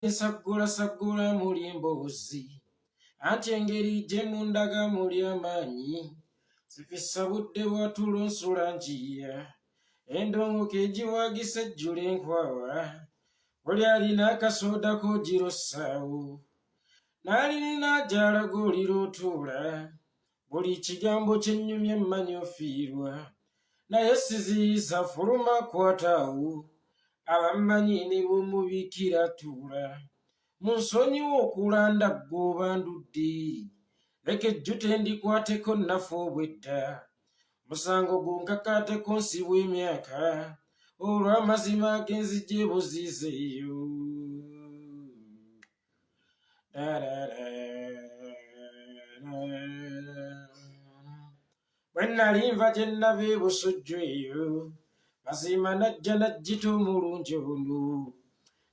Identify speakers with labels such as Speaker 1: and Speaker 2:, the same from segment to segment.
Speaker 1: Nsaggulasaggula muli emboozi anti engeri gye mundaga muli amaanyi sifissa budde bwa tulo nsula njiya endongo kegiwagisa ejjula enkwawa oli alina akasooda k'ogira ossaawo n'alina gy'alaga olira otuula buli kigambo kye nnyumya mmanyi ofiirwa naye siziyiza fuluma kwataawo abammanyi ne bw'omubiikira tuula munsonyiwe okulanda ggooba ndudde leka ejjute ndikwateko nnafu obwedda musango gunkakaateko nsibwa emyaka olw'amazima agenzija ebuziizeeyo. Bwe nali nva gye nnava e Busujju eyo, mazima najja najjita omulungi ono,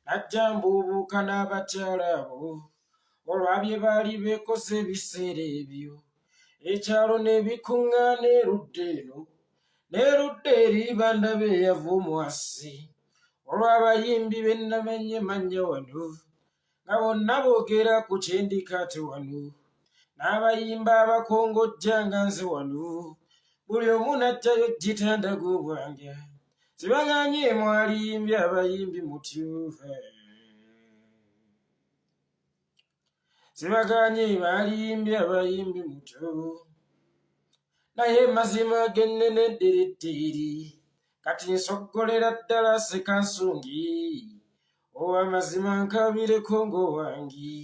Speaker 1: najja mbuubuuka n'abakyala abo olwa bye baali beekoze ebiseera ebyo, ekyalo ne bikuŋŋaana erudda eno n'erudda eri bandaba eyava omwasi olw'abayimbi be nnamanye mannya wano nga bonna boogera ku kyendikaate wano n'abayimba abakongojja nga nze wano buli omu n'aggyayo gitanda g'obwanga sibaganye mwaliyimbye abayimbi mutyo sibaganye baaliyimbye abayimbi mutyo naye mazima gennene ddiriddiiri kati nsoggolera ddala sekansungi owamazima nkabireko ng'owangi.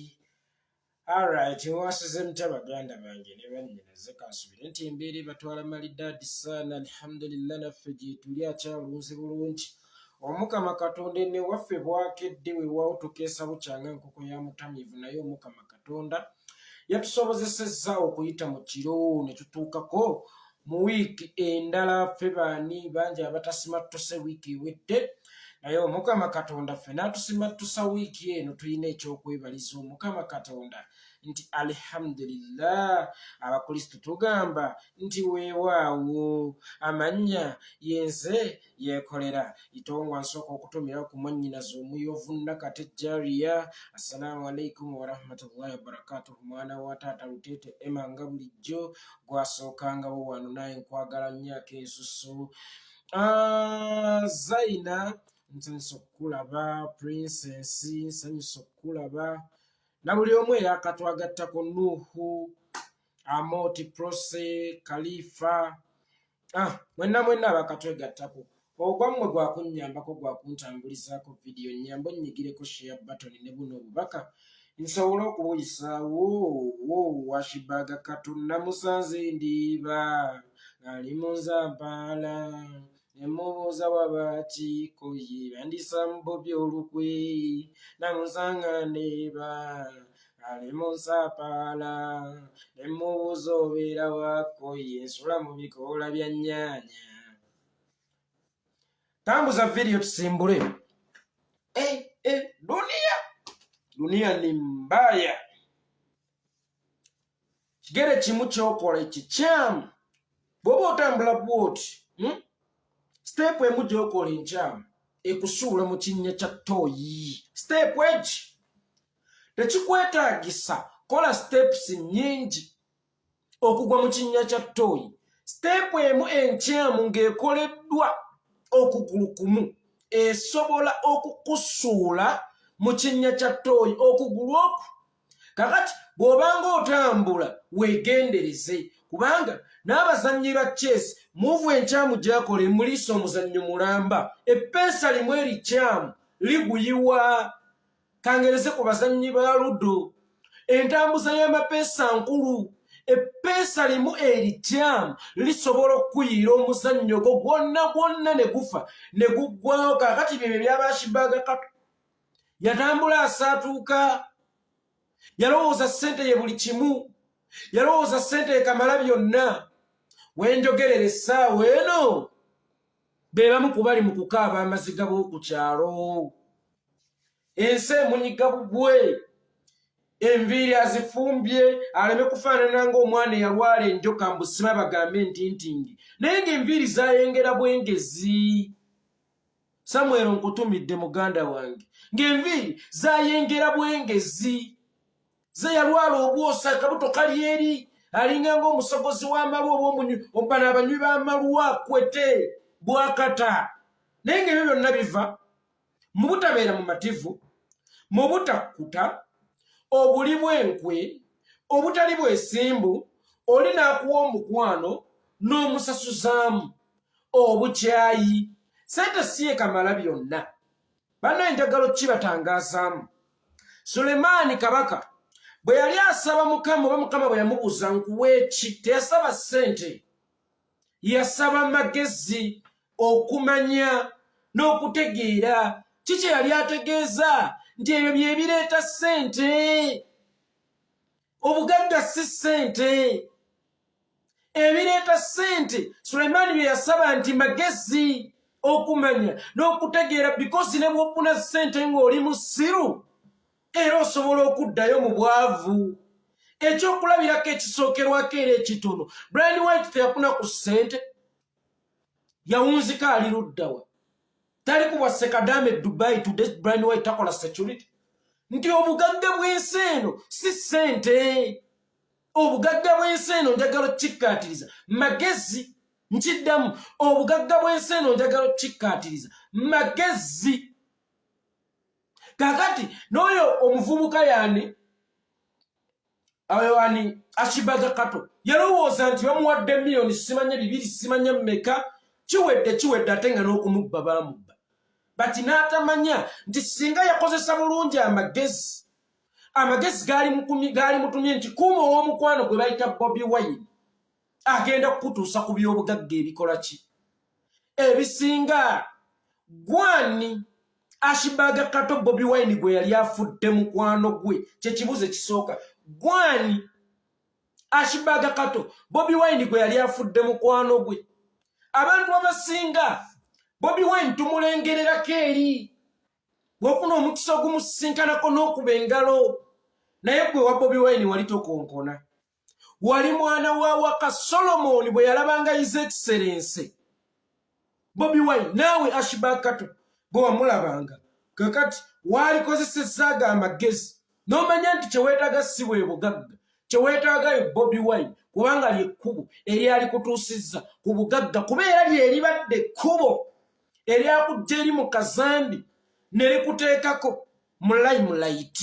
Speaker 1: Alright, mwasuze mutya baganda bange ne bannyinaze kansubire nti embeera ebatwala malidaadi saana alhamdulillah naffe gyetuli akyalunze bulungi omukama katonda ene waffe bwakedde weewaawo tukeesa bukyanga nkoko ya mutamiivu naye omukama katonda yatusobozesezza okuyita mu kiro ne tutuukako mu wiiki endala ffe baani bangi abatasimattuse wiiki ewedde naye omukama katonda ffe n'atusimattusa wiiki eno tulina ekyokwebaliza omukama katonda nti alhamdulillah abakristu tugamba nti weewaawo amannya yenze yeekolera itongwa nsooka okutumira ku mwannyinaze omuyovu Nakate Jaria assalaamu alaikum warahmatullahi wabarakatuhu mwana wa taata Luteete Emma nga bulijjo gwasookangawo wano naye nkwagala nnyo ak'ensusu ah, Zaina nsanyusa okukulaba Princess nsanyusa okukulaba na buli omu eyakatwagattako Nuhu Amoti Prose Khalifa Ah, mwenna mwenna abakatwegattako ogwammwe gwakunnyambako gwakuntambulizaako vidiyo nnyambe onnyigireko share button ne buno obubaka nsobole okubuyisaawo wo washibaga kato namusanze ndiiba ng'ali mu nzampaala ne mubuuza waba ki koye bandisa mubobi olukwe namusanga ndeeba ali mu nsapaala ne mubuuza obeera wako ye nsula mu bikoola bya nnyaanya tambuza vidiyo tusimbule eh, eh, dunia dunia ni mbaya kigere kimu kyokola ekikyamu bwoba otambula bwoti hmm? siteepu emu gyokola enkyamu ekusuula mu kinnya kya tooyi siteepu egi tekikwetaagisa kola steps nnyingi okugwa mu kinnya kya ttooyi siteepu emu enkyamu ng'ekoleddwa okugulu kumu esobola okukusuula mu kinnya kya ttooyi okugulu oku kakati bw'obanga otambula weegendereze kubanga n'abazannyi ba chess muuvu enkyamu gyakola emuliisa omuzannyo mulamba eppeesa limu erikyamu liguyiwa kangereze ku bazannyi ba ludo entambuza y'amapeesa nkulu eppeesa limu erikyamu lisobola okukuyiira omuzannyo gwo gwonna gwonna ne gufa ne guggwawo kaakati byebyo byabashibaga kato yatambula asaatuuka yalowooza ssente ye buli kimu yalowooza ssente ye kamala byonna wenjogerera essaawa eno be bamu ku bali mu kukaaba amaziga b'oku kyalo ensi emunyiga bugwe enviiri azifumbye aleme kufaanana ng'omwana eyalwala enjoka mbu sima bagambe nti ntingi naye ng'enviiri zayengera bwengezi. Samuel nkutumidde muganda wange, ng'enviiri zayengera bwengezi, ze yalwala obwosa, akabuto kali eri, alinga ng'omusogozi w'amalwa oba bano abanywi b'amalwa kwete bwakata. Naye ng'ebyo byonna biva mu butabeera mumativu, mu butakkuta, obuli bw'enkwe, obutali bwesimbu, oli n'akuwa omukwano n'omusasuzaamu, obukyayi. Sente si yekamala byonna. Bannaye, njagala okukibatangaazaamu. Sulemaani kabaka bwe yali asaba Mukama, oba Mukama bwe yamubuuza nkuwa eki, teyasaba ssente, yasaba magezi, okumanya n'okutegeera. Ki kye yali ategeeza? Nti ebyo bye bireeta ssente. Obugagga si ssente. Ebireeta ssente Sulaimaani bye yasaba nti magezi, okumanya n'okutegeera, because ne bw'ofuna ssente ng'oli musiru, era osobola okuddayo mu bwavu. Ekyokulabirako ekisookerwako era ekitono, Brian White teyafuna ku ssente, yawunzika. Ali luddawa? Tali kubwa Sekadame Dubai today. Brian White takola security. Nti obugagga bw'ensi eno si ssente. Obugagga bw'ensi eno, njagala okukikkaatiriza, magezi. Nkiddamu, obugagga bw'ensi eno, njagala okukikkaatiriza, magezi. Kakati n'oyo omuvubuka yaani oyo ani, Ashibaga Kato, yalowooza nti bamuwadde miliyoni simanya bibiri, simanya mmeka, kiwedde, kiwedde, ate nga n'okumubba baamubba. Bati n'atamanya nti singa yakozesa bulungi amagezi, amagezi gaali mutumye nti kuuma ow'omukwano gwe bayita Bobi Wine, agenda kukutuusa ku by'obugagga ebikola ki ebisinga. Gwani Ashibaga Kato Bobi Wine gwe yali afudde mukwano gwe? Kyekibuuzo ekisooka. Gwani Ashibaga Kato Bobi Wine gwe yali afudde mukwano gwe? Abantu abasinga Bobi Wine tumulengererako eri, bwofuna omukisa ogumusisinkanako n'okuba engalo, naye gwe wa Bobi Wine wali tokonkona, wali mwana wa waka. Solomoni bwe yalabanga His Excellence Bobi Wine, naawe Ashibakato bwe wamulabanga, kakati waalikozesezaaga amagezi n'omanya nti kyeweetaaga si bwe bugagga, kyeweetaagayo Bobi Wine, kubanga lyekkubo eryalikutuusizza ku bugagga, kuba era lyeribadde ekkubo eryakujja eri mu kazambi ne likuteekako mu limelight.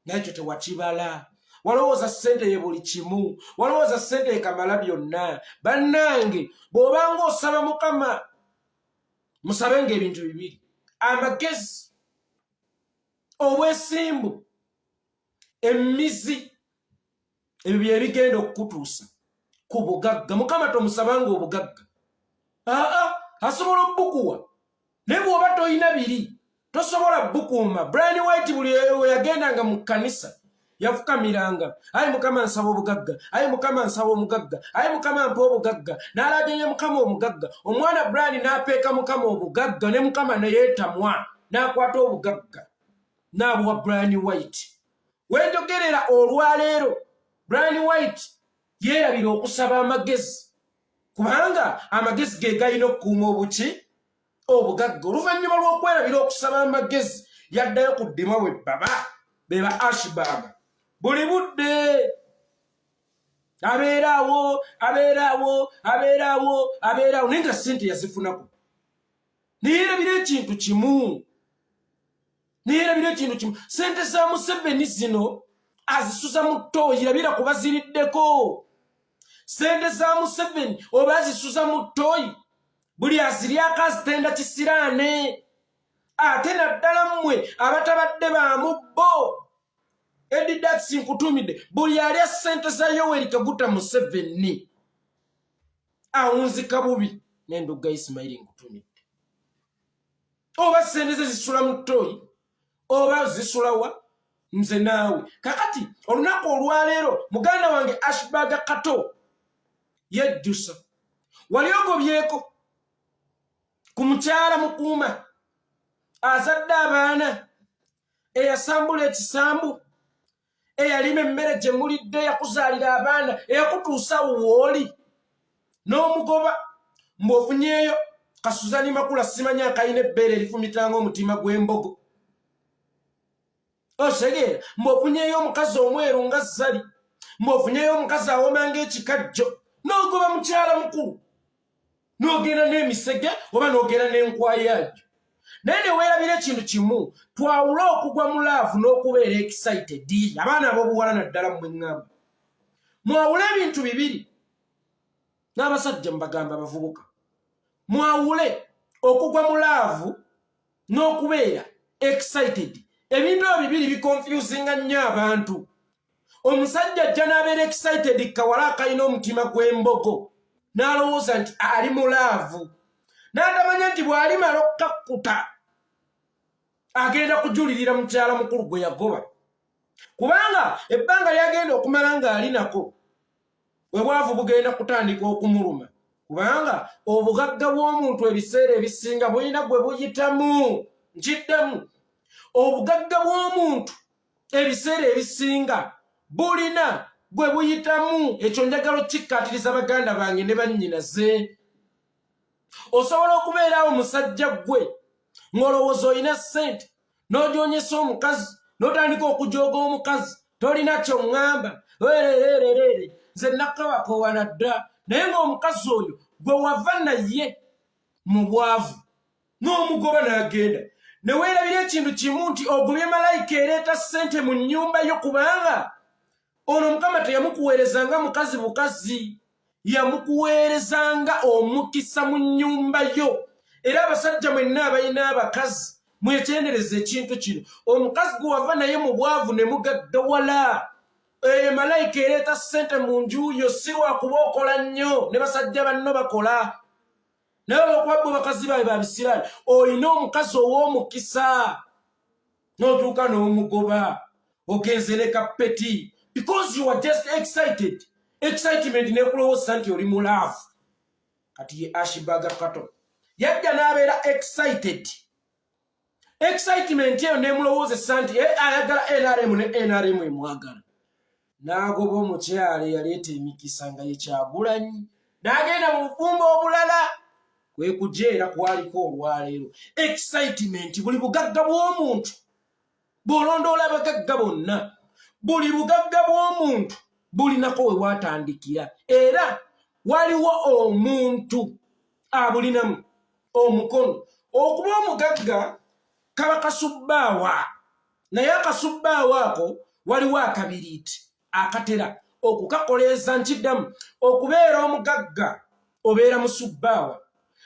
Speaker 1: Naye ekyo tewakibala. Walowooza ssente ye buli kimu, walowooza ssente ekamala byonna. Bannange, bw'obanga osaba Mukama, musabenga ebintu bibiri: amagezi, obwesimbu, emizi. Ebyo byebigenda okukutuusa ku bugagga. Mukama tomusabanga obugagga, aa, asobola obukuwa, naye bw'oba toyina biri tosobola bukuuma. Brian White buli we yagendanga mu kkanisa yafukamiranga, "Ayi Mukama, nsaba obugagga, ayi Mukama, nsaba omugagga, ayi Mukama, mpa obugagga." N'alaganya Mukama omugagga. Omwana Brian n'apeeka Mukama obugagga, ne Mukama neyeetamwa n'akwata obugagga n'abuwa Brian White. Wenjogerera olwaleero, Brian White yeerabira okusaba amagezi, kubanga amagezi ge galina okukuuma obuki, obugagga. Oluvannyuma lw'okwerabira okusaba amagezi, yaddayo ku ddima bwe baba be ba Ashbag. Buli budde abeeraawo, abeeraawo, abeeraawo, abeeraawo, naye nga ssente yazifunako. Neyeerabira ekintu kimu, neyeerabira ekintu kimu: sente za Museveni zino azisuza mu ttooyi. Labira kuba ziriddeko sente za Museveni, oba azisuza mu ttooyi, buli aziryako azitenda kisiraane. Ate naddala mmwe abatabadde bamubbo, Edidax nkutumidde, buli alya sente za Yoweri Kaguta Museveni awunzika bubi. Nenduga Isimairi nkutumidde, oba sente ze zisula mu ttooyi oba zisulawa, nze naawe. Kakati olunaku olwaleero, muganda wange Ashbaga Kato yejjusa. Wali ogobyeko ku mukyala mukuuma azadde abaana, eyasambula ekisambu, eyalima emmere gye mulidde, eyakuzaalira abaana, eyakutuusa wooli, n'omugoba mbw'ofunyeeyo Kasuzani Makula simanyi akalina ebbeere erifumitanga omutima gw'embogo. Osegeera mbu ofunyeyo omukazi omweru nga Zali, mbu ofunyeyo omukazi awoma ng'ekikajjo, n'ogoba mukyala mukulu n'ogenda n'emisege oba n'ogenda n'enkwayajo. Naye ne weerabira ekintu kimu: twawule okugwa mu love n'okubeera excited. Abaana ab'obuwala naddala mmwe ŋŋamba, mwawule ebintu bibiri. N'abasajja mubagamba, abavubuka, mwawule okugwa mu love n'okubeera excited. Ebintu ebyo bibiri biconfusinga nnyo abantu. Omusajja ajja n'abeera excited kawala akalina omutima gw'embogo, n'alowooza nti ali mu love, n'atamanya nti bw'alimala okukakkuta agenda kujulirira mukyala mukulu gwe yagoba, kubanga ebbanga lyagenda okumala ng'ali nako obwavu bugenda kutandika okumuluma, kubanga obugagga bw'omuntu ebiseera ebisinga bulina gwe buyitamu. Nkiddemu, obugagga bw'omuntu ebiseera ebisinga bulina gwe buyitamu. Ekyo njagala okikkaatiriza baganda bange ne bannyinaze. Osobola okubeeraawo musajja ggwe ng'olowooza olina ssente, n'ogyonyesa omukazi, n'otandika okujooga omukazi, tolina kyoŋŋamba, werereerere, nze nakabakoowana dda. Naye ng'omukazi oyo gwe wava naye mu bwavu n'omugoba n'agenda, ne weerabira ekintu kimu nti ogobye malayika ereeta ssente mu nnyumba yo, kubanga ono Mukama teyamukuweerezanga mukazi bukazi, yamukuweerezanga omukisa mu nnyumba yo. Era abasajja mwenna abalina abakazi, mwekyendereza ekintu kino: omukazi gwe wava naye mu bwavu ne mugaggawala, eyo malayika ereeta ssente mu nju yo. Si lwakuba okola nnyo, ne basajja banno bakola, naye olwokuba bo bakazi baabwe babisiraani, olina omukazi ow'omukisa n'otuuka n'omugoba, ogenze ne kapeti because you are just excited. Excitement nekulowooza nti oli mu love. Kati ye Ashbaga Kato yajja n'abeera excited. Excitement eyo nemulowoozesa nti ayagala NRM ne NRM emwagala, n'agoba omukyala eyaleeta emikisa nga ye Kyagulanyi, n'agenda mu bufumbo obulala, kwe kujeera kwaliko olwaleero. Excitement. Buli bugagga bw'omuntu bw'olondoola, abagagga bonna, buli bugagga bw'omuntu bulinako we bwatandikira, era waliwo omuntu abulinamu omukono. Okuba omugagga kaba kasubbaawa, naye akasubbaawa ako waliwo akabiriiti akatera okukakoleeza. Nkiddamu, okubeera omugagga obeera musubbaawa,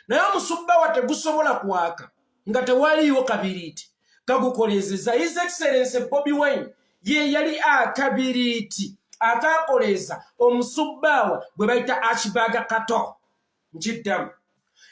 Speaker 1: naye omusubbaawa tegusobola kwaka nga tewaliiwo kabiriiti kagukoleezeza. His Excellence Bobi Wine ye yali akabiriiti akakoleeza omusubbaawa gwe bayita Ashbaga Kato. Nkiddamu,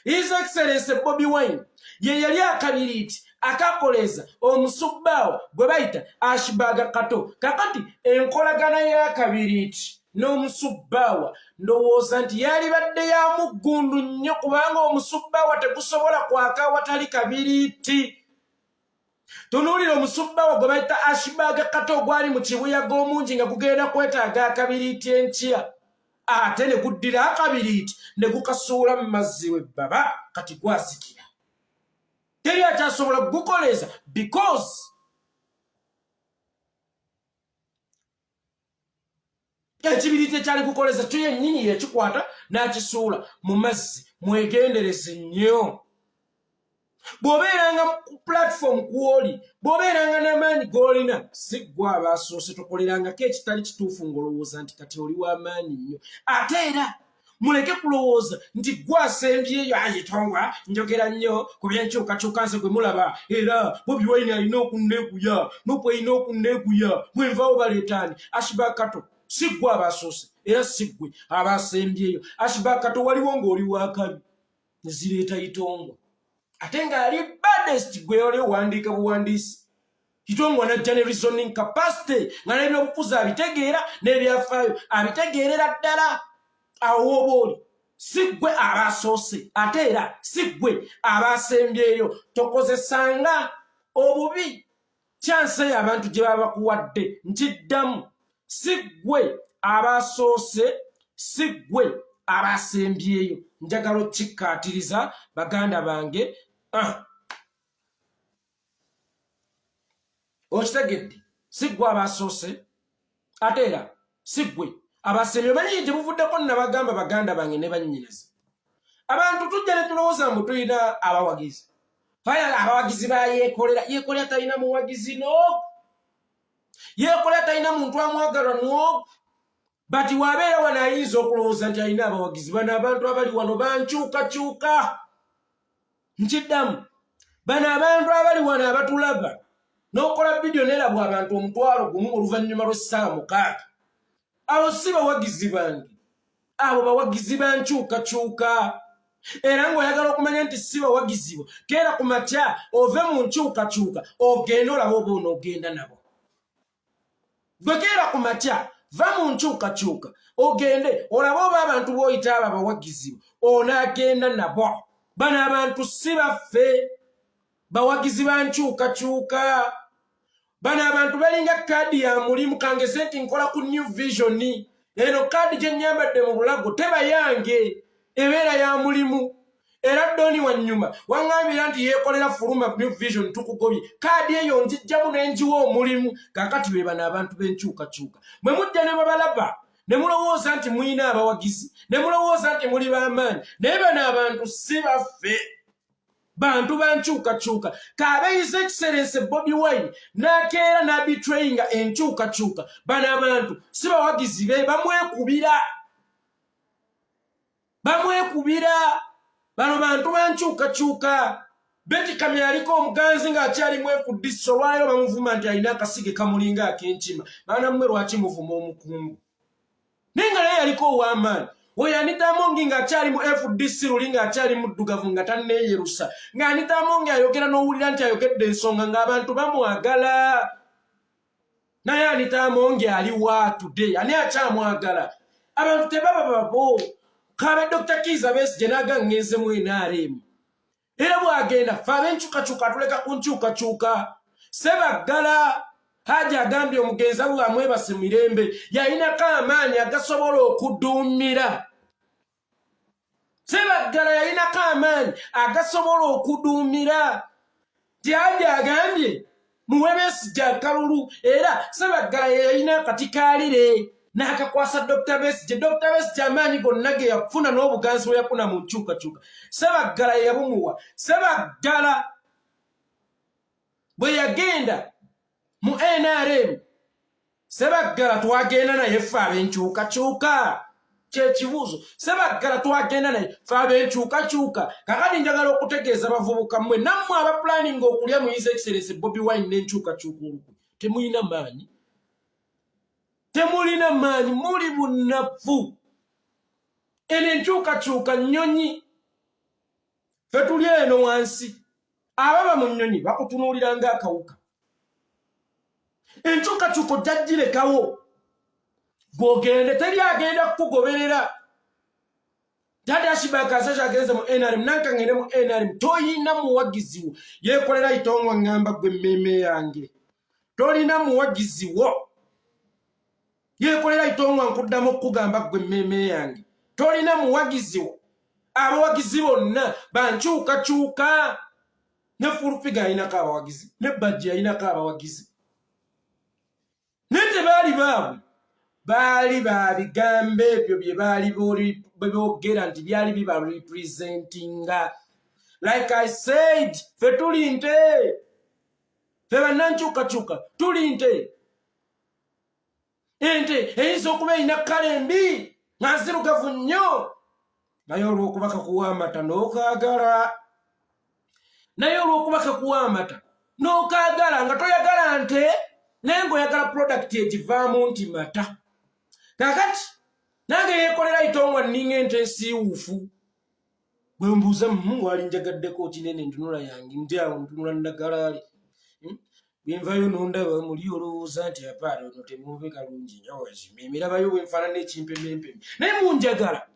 Speaker 1: His Excellence Bobi Wine ye yali akabiriiti akakoleeza omusubbaawa gwe bayita Ashbaga Kato. Kakati enkolagana y'akabiriiti n'omusubbaawa ndowooza nti yalibadde ya muggundu nnyo, kubanga omusubbaawa tegusobola kwaka awatali kabiriiti. Tunuulira omusubbaawa gwe bayita Ashbaga Kato ogwali mu kibuyaga omungi nga gugenda kwetaaga akabiriiti enkya, ate ne guddira akabiriiti ne gukasuula mu mazzi we baba. Kati gwazikira, teri akyasobola kugukoleeza because ekibiriiti ekyali kukoleza kyo yennyini yekikwata n'akisuula mu mazzi. Mwegendereze nnyo. Bw'obeeranga ku platform kw'oli, bw'obeeranga n'amaanyi g'olina, si ggwe abaasoose. Tokolerangako ekitali kituufu ng'olowooza nti kati oli w'amaanyi nnyo. Ate era muleke kulowooza nti gwe asembyeyo. Ayitongwa njogera nnyo ku byenkyukakyuka, nze gwe mulaba, era Bobi Wine alina okunneeguya, Nupu erina okunneeguya, bwenvaawo baleetaani. Ashba Kato, si ggwe abasoose era si ggwe abasembyeyo. Ashba Kato waliwo ng'oli wakabi, nezireeta Itongwa, ate ng'ali baddest. Gwe oli owandiika buwandiisi, Itongwa najja ne reasoning capacity, nga n'ebyobufuzi abitegeera n'ebyafaayo abitegeerera ddala. Awo wooba oli, si ggwe abasoose ate era si ggwe abasembyeyo. Tokozesanga obubi chance eyo abantu gye baba bakuwadde. Nkiddamu, si ggwe abasoose, si ggwe. Abasembyeyo njagala okukikkaatiriza baganda bange. Okitegedde? Si ggwe abasoose, ate era si ggwe abasembye. Omanyi gye buvuddeko nabagamba, baganda bange ne bannyinaze, abantu tujja ne tulowooza mbu tulina abawagizi. Faya abawagizi ba Yeekolera. Yeekolera talina muwagizi n'ogu. Yeekolera talina muntu amwagala n'ogu. But wabeera wano ayinza okulowooza nti alina abawagizi. Bano abantu abali wano bankyukakyuka. Nkiddamu, bano abantu abali wano abatulaba n'okola vidiyo nerabwa abantu 10,000 oluvannyuma lw'essaawa 6, abo si bawagizi bange, abo bawagizi bankyukakyuka. Era ng'oyagala okumanya nti si bawagizi bo, keera ku makya ove mu nkyukakyuka ogende olabe oba onoogenda nabo. Gwe keera ku makya, va mu nkyukakyuka ogende olabe oba abantu b'oyita abo abawagizi bo onaagenda nabo. Bano abantu si baffe, bawagizi ba nkyukakyuka. Bano abantu balinga kaadi ya mulimu. Kangeze nti nkola ku New Vision, eno kaadi gye nnyambadde mu bulago teba yange, ebeera ya mulimu. Era doni wanyuma waŋŋambira nti yeekolera fuluma New Vision, tukugobye. Kaadi eyo njijjamu ne ngiwa omulimu. Kaakati be bano abantu b'enkyukakyuka, mwe mujja ne babalaba ne mulowooza nti mulina abawagizi, ne mulowooza nti muli b'amaanyi, naye bano abantu si baffe, bantu bankyukakyuka. Kaabeyiza Excellence Bobi Wine n'akeera n'abetrayinga enkyukakyuka, bano abantu si bawagizi be, bamwekubira, bamwekubira. Bano bantu bankyukakyuka. Beti Kamya aliko omuganzi ng'akyalimu ekudisa, olwaleero bamuvuma nti alina akasige kamulinga ak'enkima. Baana mmwe, lwaki muvuma omukungu? Naye nga naye yaliko ow'amaanyi oyo Anita Amongi ng'akyali mu FDC luli, ng'akyali muddugavu, nga tanneeyerusa, nga Anita Amongi ayogera n'owulira nti ayogedde ensonga, ng'abantu bamwagala. Naye Anita Amongi aliwa today? Ani akyamwagala? Abantu tebaba babo. Kabe Dr Kiiza Besigye naga ŋŋenze mu NRM, era bwagenda fe ab'enkyukakyuka atuleka ku nkyukakyuka. Sebaggala Haji agambye omugenzi, Allah amwebase mirembe, yalinako amaanyi agasobola okuduumira. Sebaggala yalinako amaanyi agasobola okuduumira. Ti Haji agambye muwe Besigye akalulu, era Sebaggala ye yalina akati kaalire n'akakwasa Dr Besigye. Dr Besigye amaanyi gonna ge yafuna n'obuganzi bwe yafuna mu nkyukakyuka, Sebaggala ye yabumuwa. Sebaggala bwe yagenda mu NRM, Sebaggala twagenda naye ffe ab'enkyukakyuka? Kyekibuuzo. Sebaggala twagenda naye ffe ab'enkyukakyuka? Kakati njagala okutegeeza bavubuka mmwe, nammwe abapulaninga okulya mu His Excellence Bobi Wine n'enkyukakyuka olukwe, temulina maanyi, temulina maanyi, muli bunafu. Eno enkyukakyuka nnyonyi, ffe tuli eno wansi. Ababa mu nnyonyi bakutunuulira ng'akawuka. Enkyukakyuka ojja girekawo gw'ogende, teri agenda kukugoberera. Tata Ashibaka agenze mu NRM, nanka ngende mu NRM. Toyina muwagizi wo. Yeekolera itongwa ŋŋamba gwe emmeeme yange, tolina muwagizi wo. Yeekolera itongwa, nkuddamu okukugamba gwe emmeeme yange, tolina muwagizi wo. Abawagizi bonna bankyukakyuka. Ne Full Figure alinako abawagizi, ne Bajji alinako abawagizi, naye tebaali baabwe, baali ba bigambo ebyo bye baali boogera nti byali biba representinga. Like I said, fe tuli nte, fe bannankyukakyuka tuli nte. Ente eyinza okuba erina kkala embi nga nzirugavu nnyo, naye olw'okuba kakuwa amata n'okaagala, naye olw'okuba kakuwa amata n'okaagala, nga toyagala nte naye ng'oyagala product egivaamu nti mata. Kakati nange yeekolera itongwa nninga ente ensiiwuufu. Bwe mbuuza wali njagaddeko kinene, ntunula yange ndi awo ntunula nagalaale. Bwenvayo nondaba muli olowooza nti apaala ono temuve kalungi nyo emirabayo bwenfaanana ekimpemempeme, naye munjagala,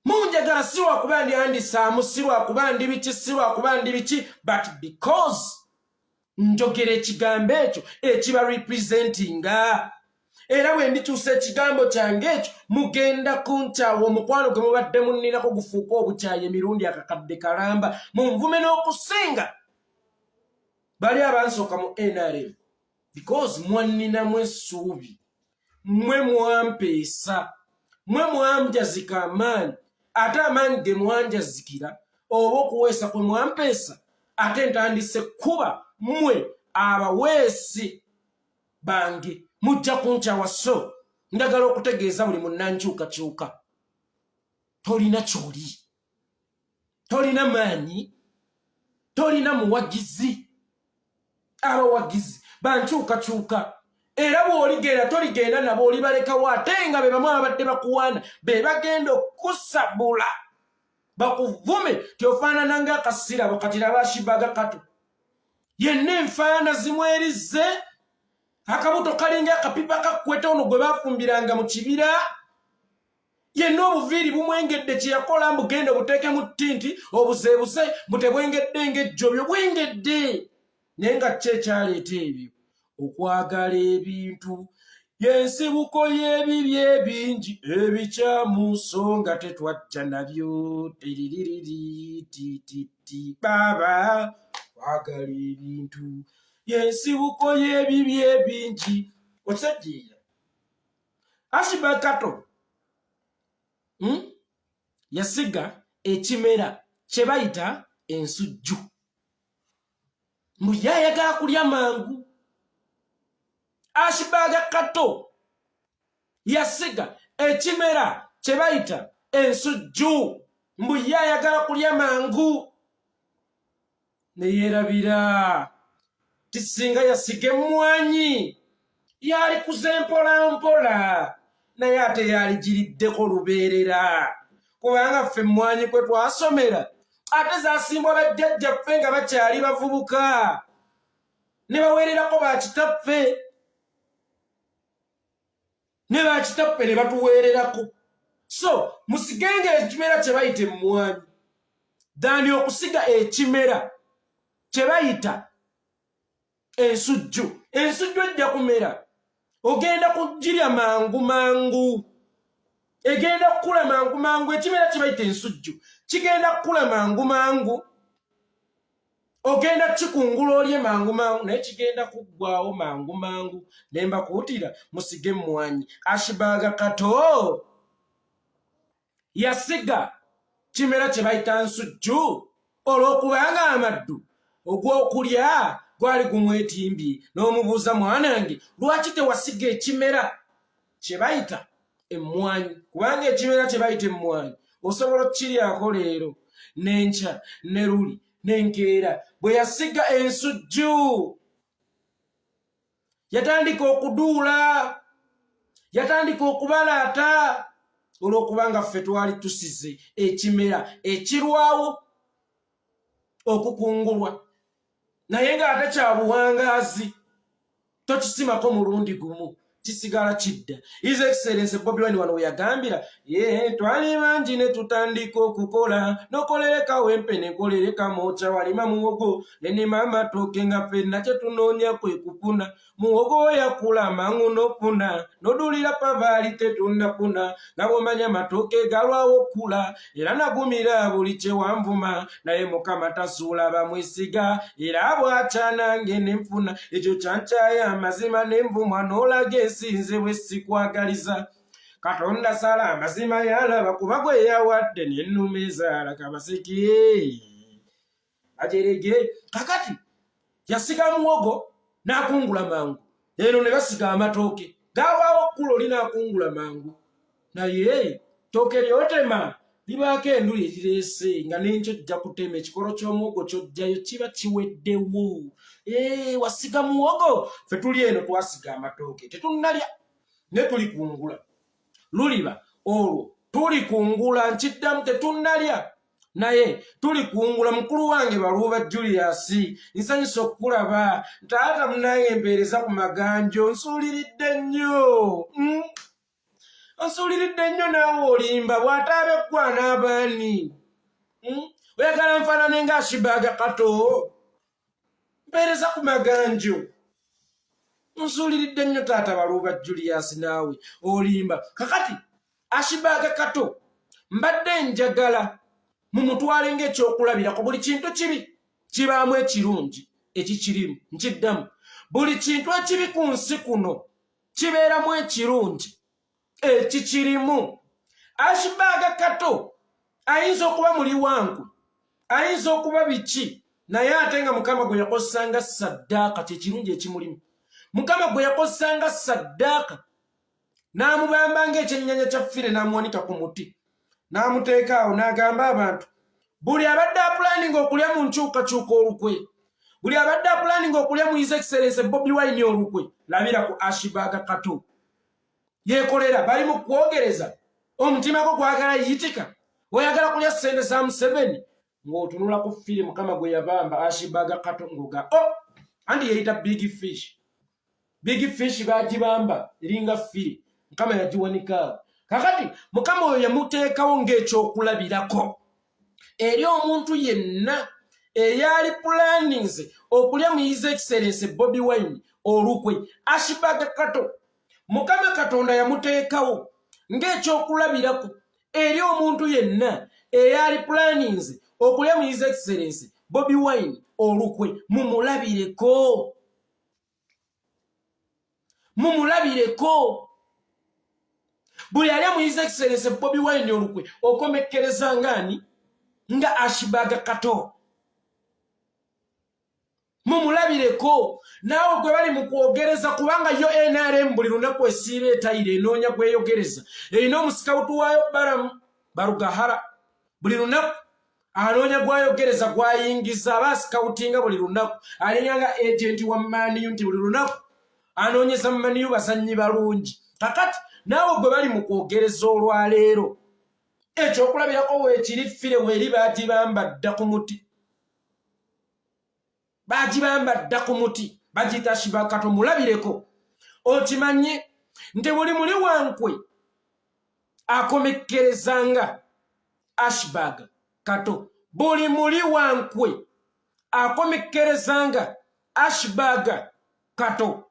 Speaker 1: munjagala si lwakuba ndi andisaamu, si lwakuba ndi biki, si lwakuba ndi biki, but because njogera ekigambo ekyo ekiba representinga. Era bwe ndikyusa ekigambo kyange ekyo, mugenda kunkyawa. Omukwano gwe mubadde munninako gufuuka obukyayi emirundi akakadde kalamba, munvume n'okusinga bali abansooka mu NRM, because mwanninamu essuubi, mmwe mwampeesa, mmwe mwanjazika amaanyi. Ate amaanyi ge mwanjazikira oba okuweesa kwe mwampeesa, ate ntandise kuba mmwe abaweesi bange mujja kunkyawa. So njagala okutegeeza buli munnankyukakyuka, tolina kyoli, tolina maanyi, tolina muwagizi. Abawagizi bankyukakyuka, era bw'oligenda toligenda nabo, olibalekawo. Ate nga be bamu ababadde bakuwaana be bagenda okukusabula, bakuvume tyofaanana ng'akasirabo. Kati laba Ashibaga Kato yenna, enfaana zimwerizze, akabuto kalinga akapipa kakweta ono gwe bafumbiranga mu kibira. Yenna obuviiri bumwengedde, kyeyakola mbugenda obuteekemu tinti obuzeebuze, mbu tebwengedde ng'ejjobyo. Bwengedde, naye nga ki ekyaleeta ebyo? Okwagala ebintu yensibuko y'ebibi ebingi ebikyamu, so nga tetwajja nabyo. Tiriririri tititi baaba kwagala ebintu yensibuko y'ebibi ebingi. Okitegeera? Ashiba Kato, Yasiga ekimera kye bayita ensujju, mbu ye ayagala kulya mangu. Ashibaga Kato yasiga ekimera kye bayita ensujju, mbu ye ayagala kulya mangu, ne yeerabira ti singa yasiga emmwanyi yalikuze mpola mpola, naye ate yaligiriddeko lubeerera, kubanga ffe emmwanyi kwe twasomera ate zasimbwa bajjajjaffe nga bakyali bavubuka, ne baweererako bakitaffe, ne bakitaffe ne batuweererako. So musigenga ekimera kye bayita emmwanyi than okusiga ekimera kye bayita ensujju. Ensujju ejja kumera, ogenda kugirya mangu mangu, egenda kukula mangu mangu. Ekimera kye bayita ensujju kigenda kukula mangu mangu, ogenda kikungula olye mangu mangu, naye kigenda kuggwawo mangu mangu. Ne mbakuutira musige emmwanyi. Ashibaga Kato yasiga kimera kye bayita nsujju olw'okubanga amaddu ogw'okulya gwali gumwetimbye. N'omubuuza, "Mwanange, lwaki tewasiga ekimera kye bayita emmwanyi?" Kubanga ekimera kye bayita emmwanyi osobola okukiryako leero, n'enkya, ne luli, n'enkeera. Bwe yasiga ensujju yatandika okuduula, yatandika okubalaata, olw'okubanga ffe twali tusize ekimera ekirwawo okukungulwa, naye ng'ate kya buwangaazi, tokisimako mulundi gumu, kisigala kidda. His Excellence Bobi Wine wano weyagambira ye twali bangi ne tutandika okukola, nokolereka wempe nenkolereka moca, walima muwogo nenima amatooke, nga ffenna kyetunoonya kwe kufuna muwogo. Yakula mangu nofuna, nodulira pavaali tetunnafuna, nga bwomanya amatooke galwawo okukula. Era nagumira buli kyewanvuma, naye Mukama tasuula bamwesiga, era bwakya nange nenfuna ekyo kyankyaya amazima nenvumwa, n'olaga ensi nze bwe sikwagaliza. Katonda sala amazima yalaba, kuba gwe yawadde nennume ezaala kabaseke ajerege. Kakati yasiga muwogo n'akungula mangu, eno ne basiga amatooke galwawo okukula, oli n'akungula mangu, naye tooke lyotema libaako enduli erireese nga n'enkyo ojja kutema ekikolo ky'omuwogo kyojjayo kiba kiweddewo. Wasiga muwogo, ffe tuli eno twasiga amatooke, tetunnalya ne tulikungula, luliba olwo tulikungula. Nkiddamu, tetunnalya naye tulikungula. Mukulu wange Baluuba Julius, nsanyusa okukulaba taata munange, mpeereza ku maganjo, nsuuliridde nnyo, Nsuuliridde nnyo. Naawe olimba bw'ataaba eggwana abaani, Oyagala nfaanane nga Ashibaga Kato? Mpeereza ku maganjo. Nsuuliridde nnyo taata Baluuba Julius, naawe olimba. Kakati Ashibaaga Kato mbadde njagala mumutwale ng'ekyokulabirako. Buli kintu kibi kibaamu ekirungi ekikirimu. Nkiddamu, buli kintu ekibi ku nsi kuno kibeeramu ekirungi ekikirimu. Ashibaaga Kato ayinza okuba muli wanku, ayinza okuba biki, naye ate nga Mukama gwe yakozesanga saddaaka, kyekirungi ekimulimu. Mukama gwe yakozesanga saddaaka n'amubamba ng'ekyennyanya kya ffire, n'amuwanika ku muti, n'amuteeka awo, n'agamba abantu, buli abadde apulaninga okulya mu nkyukakyuka olukwe, buli abadde apulaninga okulya mu His Excellence Bobi Wine olukwe, labira ku Ashibaaga Kato. Yeekolera bali mu kwogereza, omutima gwo gwagala yitika, oyagala kulya ssente za Museveni, ng'otunula ku ffire Mukama gwe yabamba Ashibaaga Kato, ng'oga o oh, anti yeyita big fish. Big fish bagibamba eringa ffire, Mukama yagiwanikaawo. Kakati Mukama oyo yamuteekawo ng'ekyokulabirako eri omuntu yenna eyali plannings okulya mu His Excellence Bobi Wine olukwe. Ashibaaga Kato, Mukama Katonda yamuteekawo ng'ekyokulabirako eri omuntu yenna eyali plannings okulya mu His Excellence Bobi Wine olukwe. Mumulabireko, mumulabireko. Buli alya mu His Excellence Bobi Wine olukwe okomekkereza ngaani? Nga Ashibaaga Kato. Mumulabireko naawe gwe bali mu kwogereza, kubanga yo NRM buli lunaku esiiba etayira enoonya gweyogereza. Erina omusikawutu waayo Balamu Barugahara, buli lunaku anoonya gwayogereza, gwayingiza, aba asikawutinga buli lunaku, alinga nga agenti wa Man U nti buli lunaku anoonyeza Man U bazannyi balungi. Kakati naawe gwe bali mu kwogereza olwaleero, ekyokulabirako weekiri, ffire weeri, bagibamba dda ku muti, bagibamba dda ku muti, bagiyita Shibakato. Mulabireko, okimanye nti buli muli wankwe akomekkerezanga Ashbag Kato, buli muli wankwe akomekkerezanga Ashbag Kato.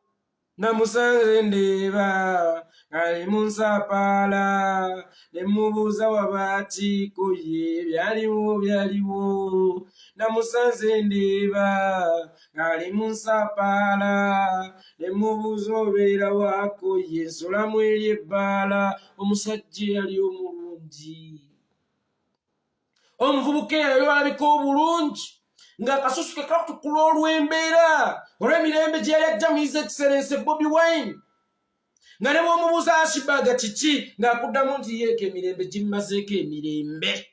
Speaker 1: Namusanze ndeeba ali mu nsapaala, ne mubuuza wabaatiiko ye byaliwo byaliwo. Namusanze ndeeba ali mu nsapaala, ne mubuuza obeera waako ye nsulamu eri ebbaala. Omusajja eyali omulungi, omuvubuka eyali alabika obulungi, ng'akasusu ke katukula olw'embeera, olw'emirembe gye yali ajja mu His Excellence Bobi Wine, nga ne bw'omubuuza Ashibaaga kiki, ng'akuddamu nti yeeka emirembe gimmazeeko emirembe.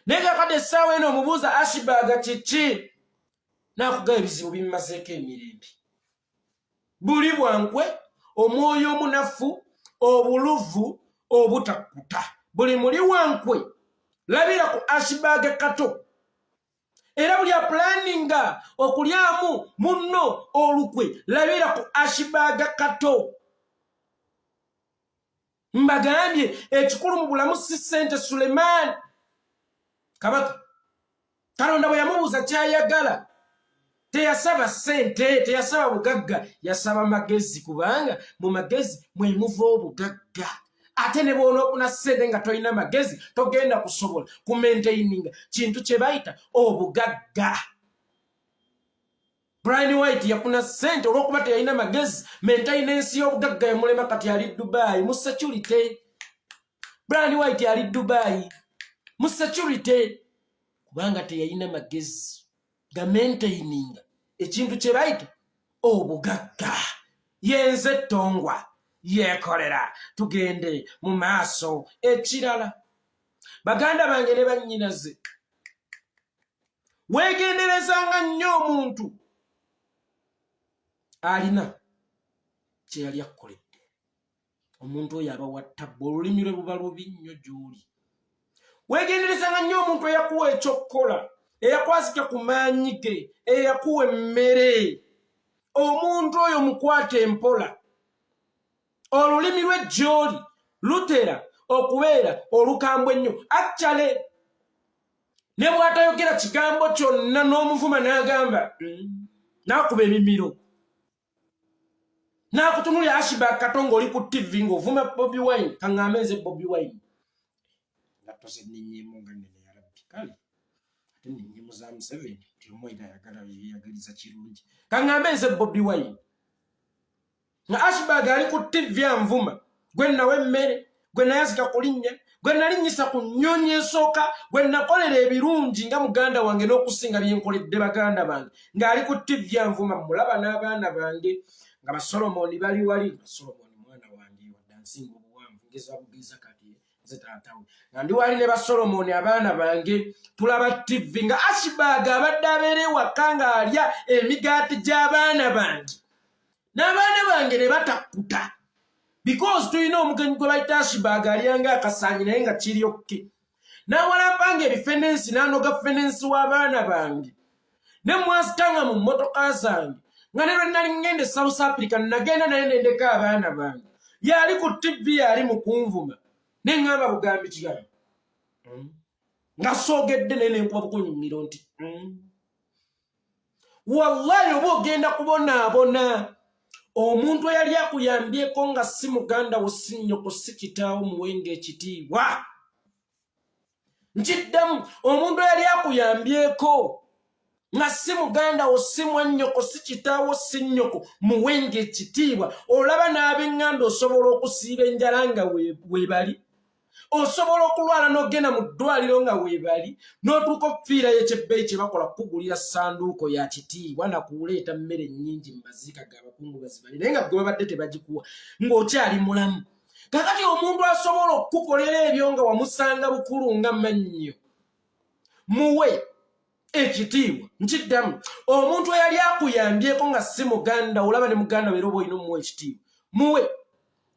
Speaker 1: Naye kakadde essaawa eno omubuuza Ashibaaga kiki, n'akugaba ebizibu bimmazeeko emirembe. Buli bwankwe, omwoyo omunafu, obuluvu obutakkuta, buli muli wankwe labira ku Ashibaaga Kato. Era buli apulaninga okulyamu munno olukwe, labira ku Ashibaaga Kato. Mbagambye, ekikulu mu bulamu si ssente. Sulemaani kabaka, Katonda bwe yamubuuza kyayagala, teyasaba ssente, teyasaba bugagga, yasaba magezi, kubanga mu magezi mwe muva obugagga. Ate ne bw'onoofuna ssente nga tolina magezi, togenda kusobola kumaintaininga kintu kye bayita obugagga. Brian White yafuna ssente, olw'okuba teyalina magezi, maintenance y'obugagga yamulema. Kati ali Dubai mu security. Brian White ali Dubai mu security kubanga teyalina magezi gamaintaininga ekintu kye bayita obugagga. Yenze Ttongwa Yeekolera, tugende mu maaso. Ekirala, baganda bange ne bannyinaze, weegenderezanga nnyo omuntu alina kye yali akkoledde. Omuntu oyo aba wattabba, olulimi lwe luba lubi nnyo gy'oli. Weegenderezanga nnyo omuntu eyakuwa ekyokukola, eyakwasika ku maanyi ge, eyakuwa emmere. Omuntu oyo mukwata empola, olulimi lwe gy'oli lutera okubeera olukambwe ennyo. Actually, ne bw'atayogera kigambo kyonna, n'omuvuma n'agamba, n'akuba emimiro. N'akutunulira Ashiba Kato ng'oli ku TV ng'ovuma Bobi Wine. Kaŋŋambe nze Bobi Wine nga tozennenyemu nga nnene ya Rabbi, kale ate nnenyemu za Museveni nti omu era ayagala yeyagaliza kirungi. Kaŋŋambe nze Bobi Wine nga Ashbag ali ku TV anvuma, gwe nawa emmere, gwe nayazika ku linnya, gwe nalinnyisa ku nnyonyi esooka, gwe nakolera ebirungi nga muganda wange n'okusinga bye nkoledde baganda bange, ng'ali ku TV anvuma, mulaba n'abaana bange nga basolomoni bali wali, nga Solomoni mwana wange wadde ansinga obuwanvu, ngeza bugeza kati nze taatawe, nga ndi wali ne basolomoni abaana bange tulaba TV nga Ashbag abadde abeera ewaka ng'alya emigaati gy'abaana bange n'abaana bange ne batakkuta because tulina omugenyi gwe bayita Ashbag alyanga akasaanyi naye nga kiri okke, n'awalampanga ebifenensi n'anoga fenensi w'abaana bange ne mwazitanga mu mmotoka zange, nga ne lwe nali ŋŋenda e South Africa nagenda naye nendeka abaana bange. Yali ku TV, yali mu kunvuma, ne ŋŋamba bugambi kigambo nga soogedde naye nenkuba bukunyumiro nti Wallahi oba ogenda kubonaabona. Omuntu eyali akuyambyeko nga si muganda wo, si nnyoko, si kitaawo, muwenga ekitiibwa. Nkiddamu, omuntu eyali akuyambyeko nga si muganda wo, si mwannyoko, si kitaawo, si nnyoko, muwenga ekitiibwa. Olaba n'ab'eŋŋanda osobola okusiiba enjala nga weebali, osobola okulwala n'ogenda mu ddwaliro nga weebali, n'otuuka okufiirayo ekyebbeeyi kye bakola kukugulira ssanduuko ya kitiibwa nakuleeta mmere nnyingi mu maziika g'abakungubazi bali, naye nga gwe babadde tebagikuwa ng'okyali mulamu. Kakati omuntu asobola okukukolera ebyo nga wamusanga bukulu nga mannyo, muwe ekitiibwa. Nkiddamu, omuntu eyali akuyambyeko nga si muganda, olaba ne muganda wera oba olina omuwa ekitiibwa, muwe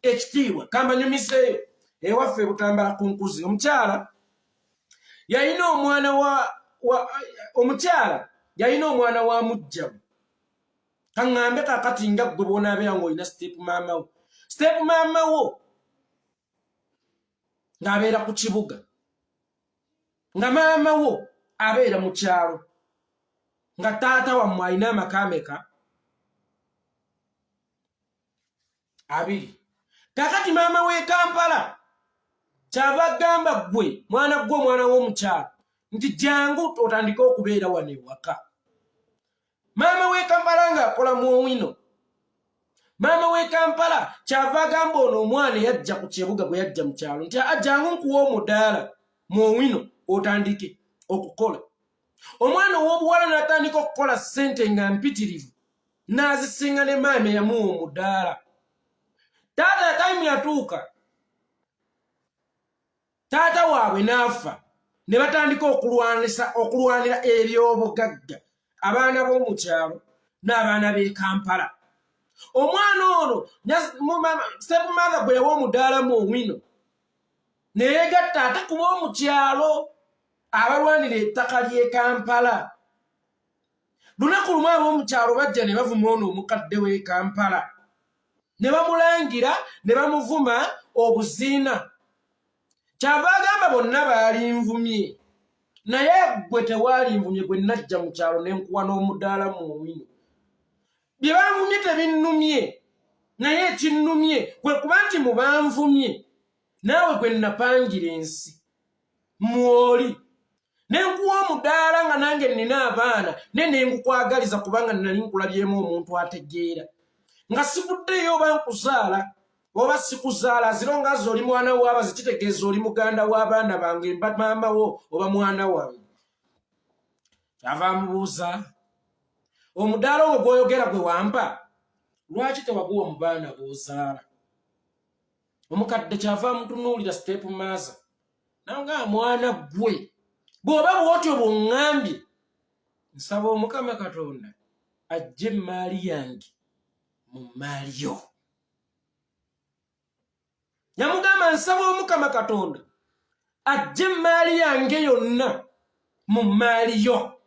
Speaker 1: ekitiibwa. Kambanyumiseeyo ewaffe Butambala ku Nkuzi, omukyala yalina omwana wa omukyala yalina omwana wa mujjawe. Kaŋŋambe kakati nga ggwe bw'onaabeera ng'olina step maama wo, step maama wo ng'abeera ku kibuga, nga maama wo abeera mu kyalo, nga taata wammwe alina amaka ameka? Abiri. Kakati maama w'e Kampala kyava agamba ggwe mwana, ggwe omwana w'omukyalo, nti jangu otandike okubeera wano ewaka. Maama w'e Kampala ng'akola mu Owino. Maama w'e Kampala kyava agamba ono omwana eyajja ku kibuga, gwe yajja mu kyalo, nti aa, jangu nkuwa omudaala mu Owino otandike okukola. Omwana ow'obuwala n'atandika okukola ssente nga mpitirivu, n'azisinga ne maama eyamuwa omudaala. Taata tayimu yatuuka, taata waabwe n'afa, ne batandika okulwanisa, okulwanira ebyobugagga, abaana b'omu kyalo n'abaana b'e Kampala. Omwana ono stepmother gwe yawa omudaala mu Owino neyegatta ate kuba omu kyalo abalwanira ettaka ly'e Kampala. Lunaku lumu ab'omu kyalo bajja ne bavuma ono omukadde w'e Kampala, ne bamulangira ne bamuvuma obuziina. Kyava agamba, bonna baalinvumye, naye gwe tewaalinvumye, gwe najja mu kyalo ne nkuwa n'omudaala mu Owino. Bye banvumye tebinnumye, naye ekinnumye kwe kuba nti mu banvumye naawe gwe napangira ensi mwoli, ne nkuwa omudaala nga nange nnina abaana, ne nengukwagaliza kubanga nali nkulabyemu omuntu ategeera, nga sikuddeyo oba nkuzaala oba sikuzaala, aziro nga aze oli mwana w'abazi, kitegeeza oli muganda w'abaana bange, mba maama wo oba mwana wange. Kyava amubuuza, omudaala ogwo gw'oyogera gwe wampa, lwaki tewaguwa mu baana b'ozaala? Omukadde kyava amutunuulira step mother nanga, mwana ggwe, bw'oba bw'otyo bw'oŋŋambye, nsaba Omukama Katonda ajje emmaali yange mu mmaali yo. Yamugamba, nsaba Omukama Katonda ajje emmaali yange yonna mu mmaali yo,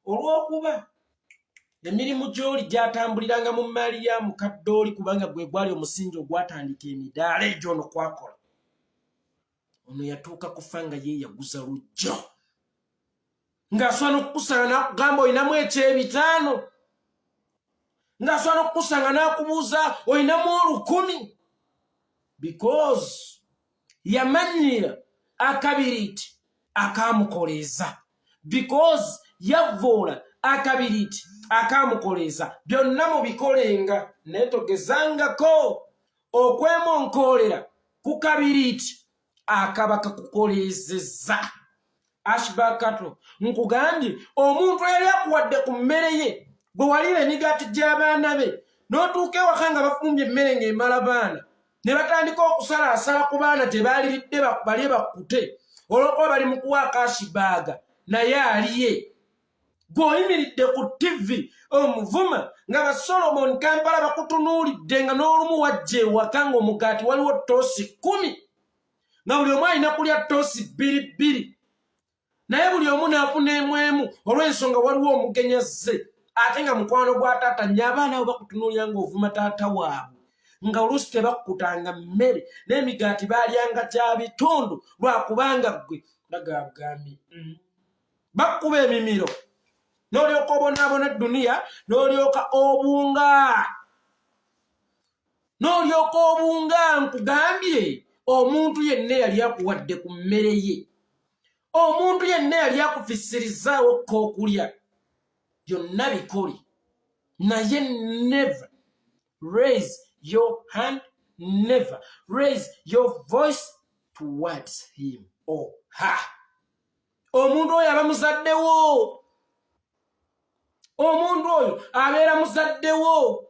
Speaker 1: olw'okuba emirimu gy'oli gyatambuliranga mu mmaali ya mukadde oli, kubanga gwe gwali omusingi ogwatandika emidaala egyo ono kwakola. Ono yatuuka kufa nga yeeyaguza lujjo, ng'asobola n'okukusala n'akugamba olinamu ekyebitaano. Ng'asobola n'okukusanga n'akubuuza olinamu 1000, because yamanyiira akabiriiti akamukoleeza, because yavvoola akabiriiti akamukoleeza. Byonna mubikolenga, naye togezangako okwemonkoolera ku kabiriiti akaba kakukoleezezza. Ashbakato, nkugambye, omuntu eyali akuwadde ku mmere ye, bwe waliira emigaati gy'abaana be, n'otuuka ewaka nga bafumbye emmere ng'emala baana, ne batandika okusalaasala ku baana gye baaliridde balye bakkute, olw'okuba bali mu kuwa akashibaaga naye aliye. Gw'oyimiridde ku ttivi omuvuma nga ba Solomon Kampala bakutunuulidde, nga n'olumu wajja ewaka ng'omugaati waliwo toosi 10, nga buli omu alina kulya toosi bbiri bbiri, naye buli omu n'afuna emu emu olw'ensonga waliwo omugenyi azze, ate nga mukwano gwa taata nnyo. Abaana abo bakutunuulira ng'ovuma taata waabwe, nga oluusi tebakkutanga mmere n'emigaati baalyanga kya bitundu lwakubanga ggwe bagabugambye. Bakkuba emimiro n'olyoka obonaabona duniya, n'olyoka obunga, n'olyoka obunga. Nkugambye, omuntu yenna eyali akuwadde ku mmere ye, omuntu yenna eyali akufisirizaawo kookulya, byonna bikole, naye never raise your hand, never raise your voice towards him or her. Omuntu oyo aba muzaddewo, omuntu oyo abeera muzaddewo.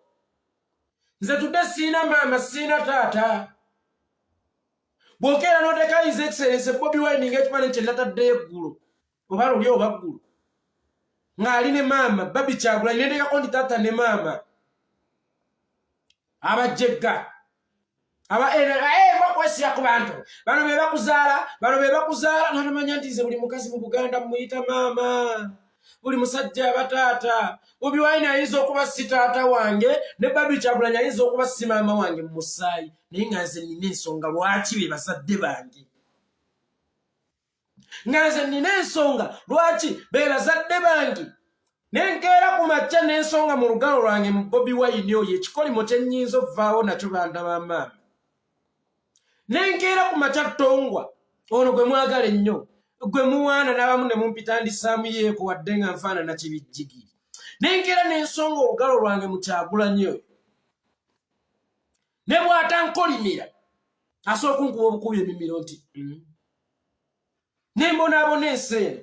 Speaker 1: Nze tudde siina maama, siina taata. Bw'okeera n'oteeka His Excellence Bobi Wine ng'ekifaananyi kye nataddeyo eggulo, oba luli oba ggulu, ng'ali ne maama Barbie Kyagulanyi, nenteekako nti taata ne maama abajjegga aba bakwesira ku bantu bano be bakuzaala, bano be bakuzaala. Natamanya nti nze buli mukazi mu Buganda muyita maama, buli musajja aba taata. Bobi Wine ayinza okuba si taata wange, ne Barbie Kyagulanyi ayinza okuba si maama wange mu musaayi, naye nga nze nina ensonga lwaki be bazadde bange, nga nze nina ensonga lwaki be bazadde bange. Nenkeera ku makya n'ensonga mu lugalo lwange mu Bobi Wine oyo, ekikolimo kye nnyinza ovaawo nakyo, banda ba maama. Nenkeera ku makya, ttongwa ono gwe mwagala ennyo, gwe muwaana n'abamu ne mumpitandisaamu yeeko, wadde nga nfaanana kibijjigiri, nenkeera n'ensonga olugalo lwange mu Kyagulanyi oyo, ne bw'atankolimira asobola okunkuba obukubi emimiro nti Nembonaabona ensi eno.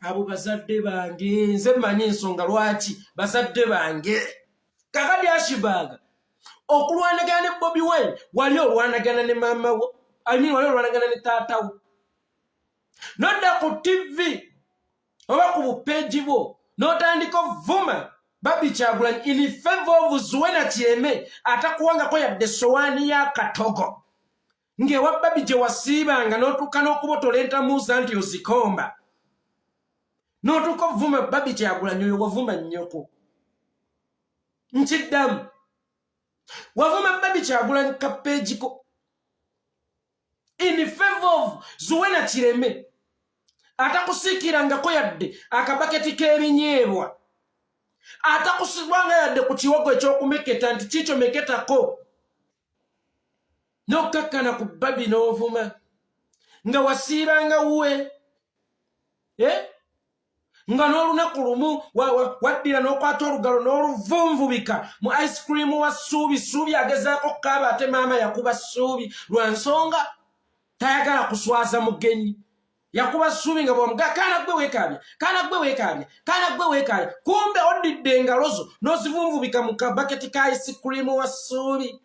Speaker 1: Abo bazadde bange, nze mmanyi ensonga lwaki bazadde bange. Kakati Ashibaaga, okulwanagana ne Bobi Wine, wali olwanagana ne maama wo, I mean, wali olwanagana ne taata wo, nodda ku TV oba ku bupeegi bwo n'otandika ovuma Barbie Kyagulanyi in favor of Zuena Kyeme, atakuwangako yadde sowaani ya katogo, ng'ewa Barbie gye wasiibanga n'otuuka n'okubotola entamuuza nti ozikomba, n'otuuka ovuma Barbie Kyagulanyi. Oyo wavuma nnyoko. Nkiddamu, wavuma Barbie Kyagulanyi kapeegiko in favor of Zuwena Kireme, atakusiikirangako yadde akabaketi k'ebinyeebwa, atakusibwanga yadde ku kiwogo ekyokumeketa nti kiikyo meketako, n'okkakkana ku Barbie n'ovuma nga wasiibanga wuwe, eh? Nga n'olunaku lumu waddira n'okwata olugalo n'oluvunvubika mu ice cream wa Ssuubi. Ssuubi agezaako okukaaba, ate maama yakuba Ssuubi lwa nsonga tayagala kuswaza mugenyi. Yakuba Ssuubi nga bwamuga, "Kaana gwe weekaabya, kaana gwe weekaabya, kaana gwe weekaabya." Kumbe oddidde engalo zo n'ozivunvubika mu kabaketi ka ice cream wa Ssuubi.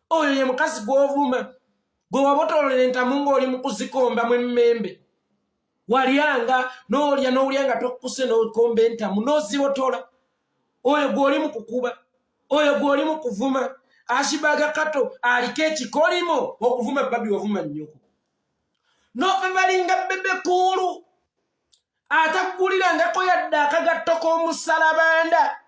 Speaker 1: Oyo ye mukazi gw'ovuma, gwe wabotololera entamu ng'oli mu kuzikombamu emmembe. Walyanga n'olya n'olya nga tokkuse, n'okomba entamu n'ozibotola. Oyo gw'oli mu kukuba, oyo gw'oli mu kuvuma. Ashibaga Kato aliko ekikolimo okuvuma Barbie, wavuma nnyoko, n'ofevalinga Bebe Cool ataggulirangako yadde akagatto k'omusalabanda,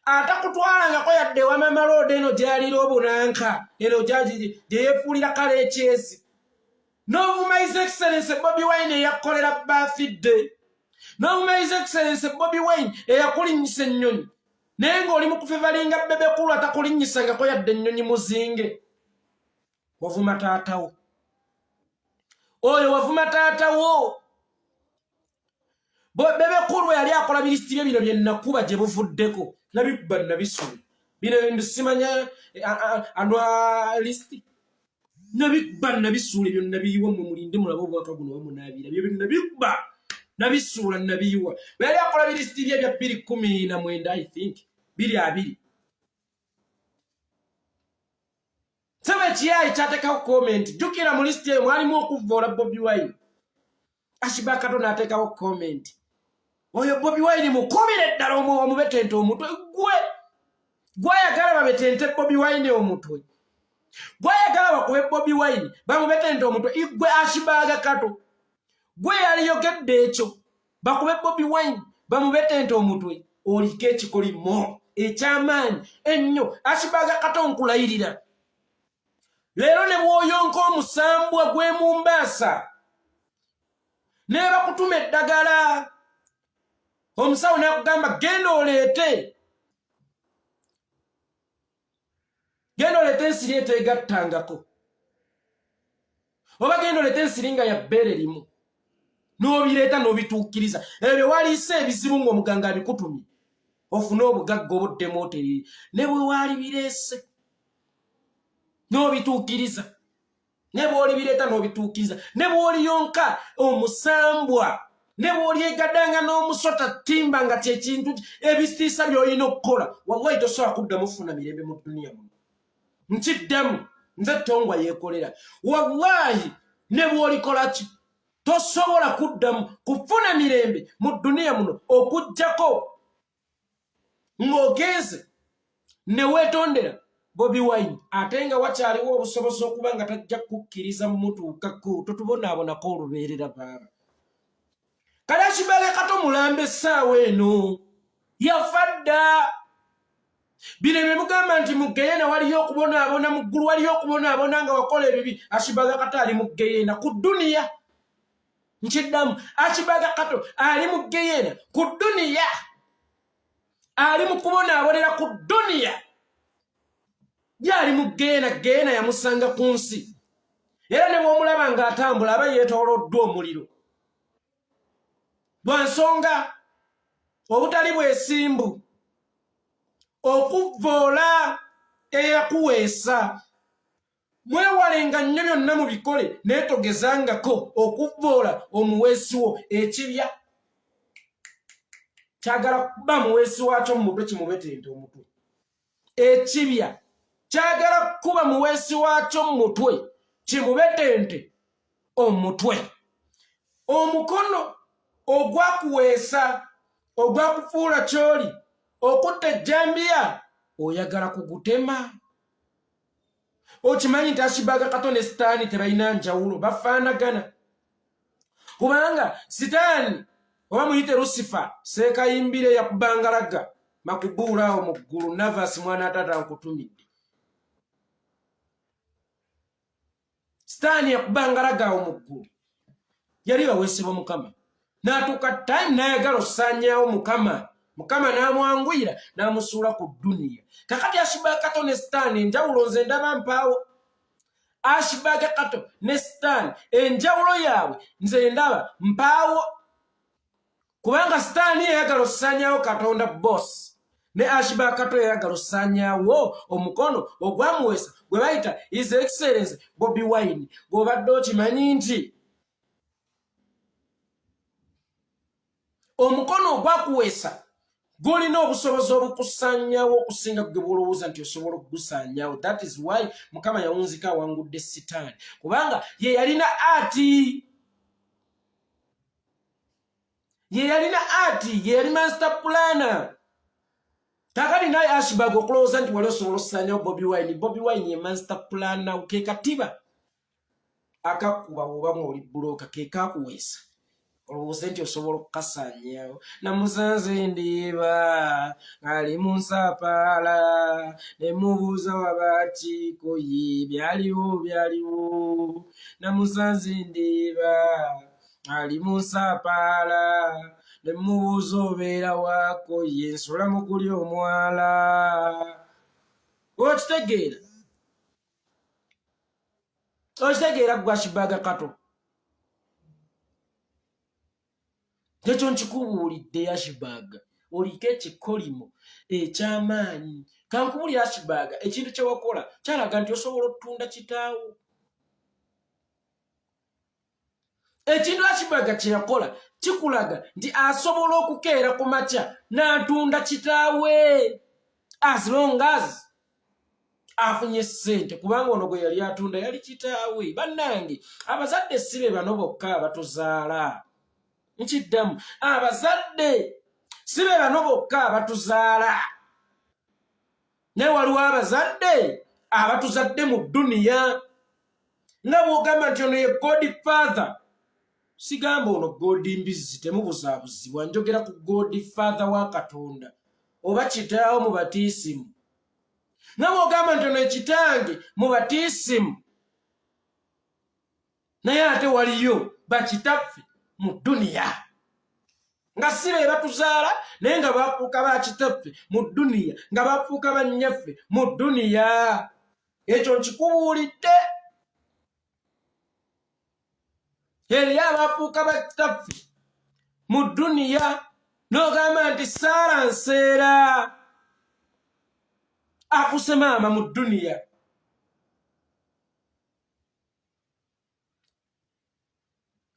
Speaker 1: atakutwalangako yadde ewa Mama Road eno gyalira obunanka, eno gye yeefuulira kale ekyezi, n'ovuma His Excellence Bobi Wine eyakolera birthday, n'ovuma His Excellence Bobi Wine eyakulinyisa ennyonyi. Naye ng'oli mu kufevalinga Bebe Cool atakulinnyisangako yadde ennyonyi muzinge. Wavuma taatawo. Oyo wavuma taatawo. Bebe Cool bwe yali akola birisiti bye bino bye nakuba gye buvuddeko nabikuba nabisuula. Bino ebintu simanya anwa lisiti. Nabikuba nabisuula ebyo nabiyiwa mwe mulinde mulabe obwaka guno bamunaabira. Byo bintu nabikuba nabisuula nabiyiwa. Bwe yali akola birisiti bye bya 2019 I think 2020. Saba ekiyayi kyateekawo comment. Jjukira mu lisiti eyo mwalimu okuvvoola Bobi Wine. Ashiba Kato n'ateekawo comment. Oyo Bobi Wine mukubire ddala omubetente omutwe gwe. Gwayagala babetente Bobi Wine omutwe. Gwayagala bakube Bobi Wine bamubetente omutwe. Igwe Ashibaga Kato. Gwe yaliyogedde ekyo. Bakube Bobi Wine bamubetente omutwe. Oliko ekikolimo eky'amaanyi ennyo. Ashibaga Kato nkulayirira. Leero ne bw'oyonka omusambwa gw'e Mombasa ne bakutuma eddagala omusawo n'akugamba genda oleete ensiri eteegattangako oba genda oleete ensiri nga ya bbeere limu n'obireeta n'obituukiriza ebyo waliisa ebizibu ng'omuganga abikutumye ofune obugagga obuddemu oterere ne bwe waali bireese n'obituukiriza ne bw'olibireeta n'obituukiriza ne bw'oliyonka omusambwa ne bw'olyegadanga n'omusota ttimba nga kyekintu ebitiisa by'olina okukola wallahi tosobola kuddamu funa mirembe mu duniya muno. Nkiddamu nze Ttongwa yeekolera wallahi ne bw'olikola ki tosobola kuddamu kufuna mirembe mu duniya muno okuggyako ng'ogenze ne weetondera Bobi Wine ate nga wakyaliwo obusobozi okuba nga tajja kukkiriza mutuukako totubonaabonako olubeerera baaba. Kale Ashibale Kato mulamba essaawa eno yafa dda. Bino bye mugamba nti mu ggeyeena waliyo okubonaabona, mu ggulu waliyo okubonaabona nga wakola ebibi. Ashibaga Kato ali mu ggeyeena ku dduniya. Nkiddamu, Ashibaga Kato ali mu ggeyeena ku dduniya. Ali mu kubonaabonera ku dduniya. Ye ali mu ggeyeena, ggeyeena yamusanga ku nsi. Era ne bw'omulaba ng'atambula aba yeetooloddwa omuliro. Lwa nsonga obutali bwesimbu, okuvvoola eyakuweesa. Mwewalenga nnyo byonna mubikole, naye togezangako okuvvoola omuweesi wo. Ekibya kyagala kuba muweesi waakyo mu mutwe kimubetente omutwe. Ekibya kyagala kuba muweesi waakyo mu mutwe kimubetente omutwe. Omukono ogwakuweesa ogwakufuula ky'oli okutta ejjambiya oyagala kugutema. Okimanyi nti Ashibaga Kato ne Sitaani tebalina njawulo, bafaanagana. Kubanga Sitaani oba muyite Lusifa seekayimbire yakubangalaga makubuula awo mu ggulu Navas mwana taata nkutumidde. Sitaani yakubangalaga awo mu ggulu yali baweesebwa Mukama n'atuuka time n'ayagala okusaanyaawo Mukama, Mukama n'amwanguyira n'amusuula ku dduniya. Kakati Ashibaga Kato ne Sitaani enjawulo nze ndaba mpaawo. Ashibaga Kato ne Sitaani enjawulo yaabwe nze ndaba mpaawo, kubanga Sitaani yayagala okusaanyaawo Katonda boss, ne Ashibaga Kato yayagala okusaanyaawo omukono ogwamuweesa gwe bayita His Excellency Bobi Wine. Gw'obadde okimanyi nti omukono ogwakuweesa gulina obusobozi obukusaanyaawo okusinga gwe bw'olowooza nti osobola okugusaanyaawo. That is why Mukama yawunzika awangudde Sitaani, kubanga ye yalina ati, ye yalina ati, ye yali master planner. Kakati naye Ashbag okulowooza nti wali osobola okusaanyawo Bobi Wine, Bobi Wine ye master planner, ke katiba akakuba bw'oba ng'oli bbulooka ke kakuweesa olowooze nti osobola okukasaanyaawo. Namusanze ndiba ali mu nsapaala ne mubuuza wabakiiko ye byaliwo byaliwo. Namusanze ndiba ali mu nsapaala Ne mubuuza obeera waako ye nsula mu guli omwala. Okitegeera? Okitegeera gwa Kibaga Kato? Ekyo nkikubuulidde Ashbag, oliko ekikolimo eky'amaanyi. Kankubulire Ashbag, ekintu kye wakola kyalaga nti osobola okutunda kitaawo. Ekintu Ashbag kye yakola kikulaga nti asobola okukeera ku makya n'atunda kitaawe as long as afunye ssente, kubanga ono gwe yali atunda yali kitaawe. Bannange, abazadde si be bano bokka abatuzaala. Nkiddamu, abazadde si be bano bokka abatuzaala, naye waliwo abazadde abatuzadde mu dduniya. Nga bw'ogamba nti ono ye god father, sigamba ono god mbizzi, temubuzaabuzibwa, njogera ku god father wa Katonda oba kitaawo mu batiisimu. Nga bw'ogamba nti ono ekitange mu batiisimu, naye ate waliyo bakitaffe mu dduniya nga si be batuzaala, naye nga bafuuka bakitaffe mu dduniya, nga bafuuka bannyaffe mu dduniya. Ekyo nkikubuulidde, eriyo abafuuka bakitaffe mu dduniya, n'ogamba nti Saara Nseera afuse maama mu dduniya.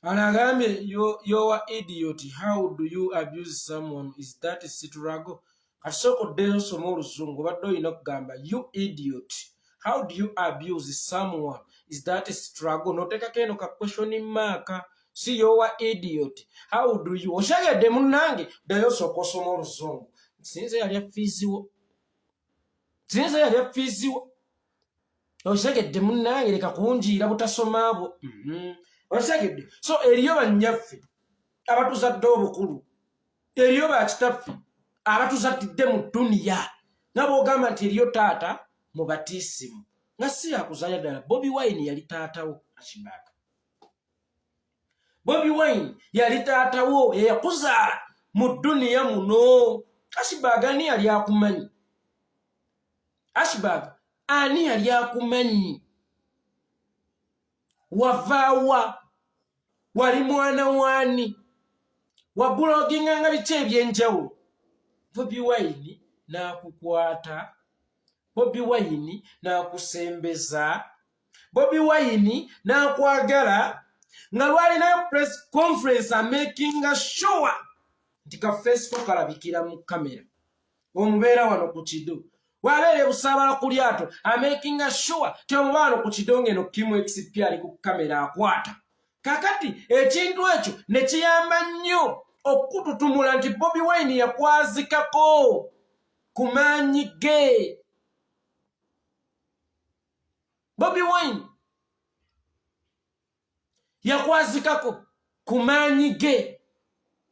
Speaker 1: Ano agambye, "You're idiot, how do you abuse someone? Is that struggle?" Kati sooka oddeyo osome oluzungu. Obadde olina okugamba, "You idiot, how do you abuse someone? Is that struggle?" Noteekako eno ka question mark, si "You're idiot, how do you". Okyagedde munnange? Ddayo osooka osoma oluzungu. Sinze yalya fiiziwo, sinze yalya fiiziwo. Okitegedde munnange? Leka kunjiira butasoma bwo. Okitegedde? So eriyo bannyaffe abatuzadde obukulu, eriyo bakitaffe abatuzaddidde mu dduniya, nga bw'ogamba nti eriyo taata mu batiisimu nga si yakuzaalira ddala. Bobi Wine yali taatawo. Ashbag, Bobi Wine yali taatawo, yeyakuzaala mu dduniya muno. Ashbag, ani yali akumanyi? Ashbag, ani yali akumanyi? Wavaawa? Wali mwana waani? Wabuloginganga biki ebyenjawulo? Bobi Wine n'akukwata, Bobi Wine n'akusembeza, Bobi Wine n'akwagala, nga lwalinayo press conference amakinga sure nti ka face ko kalabikira mu kamera. Omubeera wano ku kido, wabeera ebusaabala ku lyato, amakinga sure ti omuba wano ku kido ngeno Kimu XP ali ku kamera akwata. Kakati ekintu ekyo ne kiyamba nnyo okututumula nti Bobi Wine yakwazikako ku maanyi ge. Bobi Wine yakwazikako ku maanyi ge,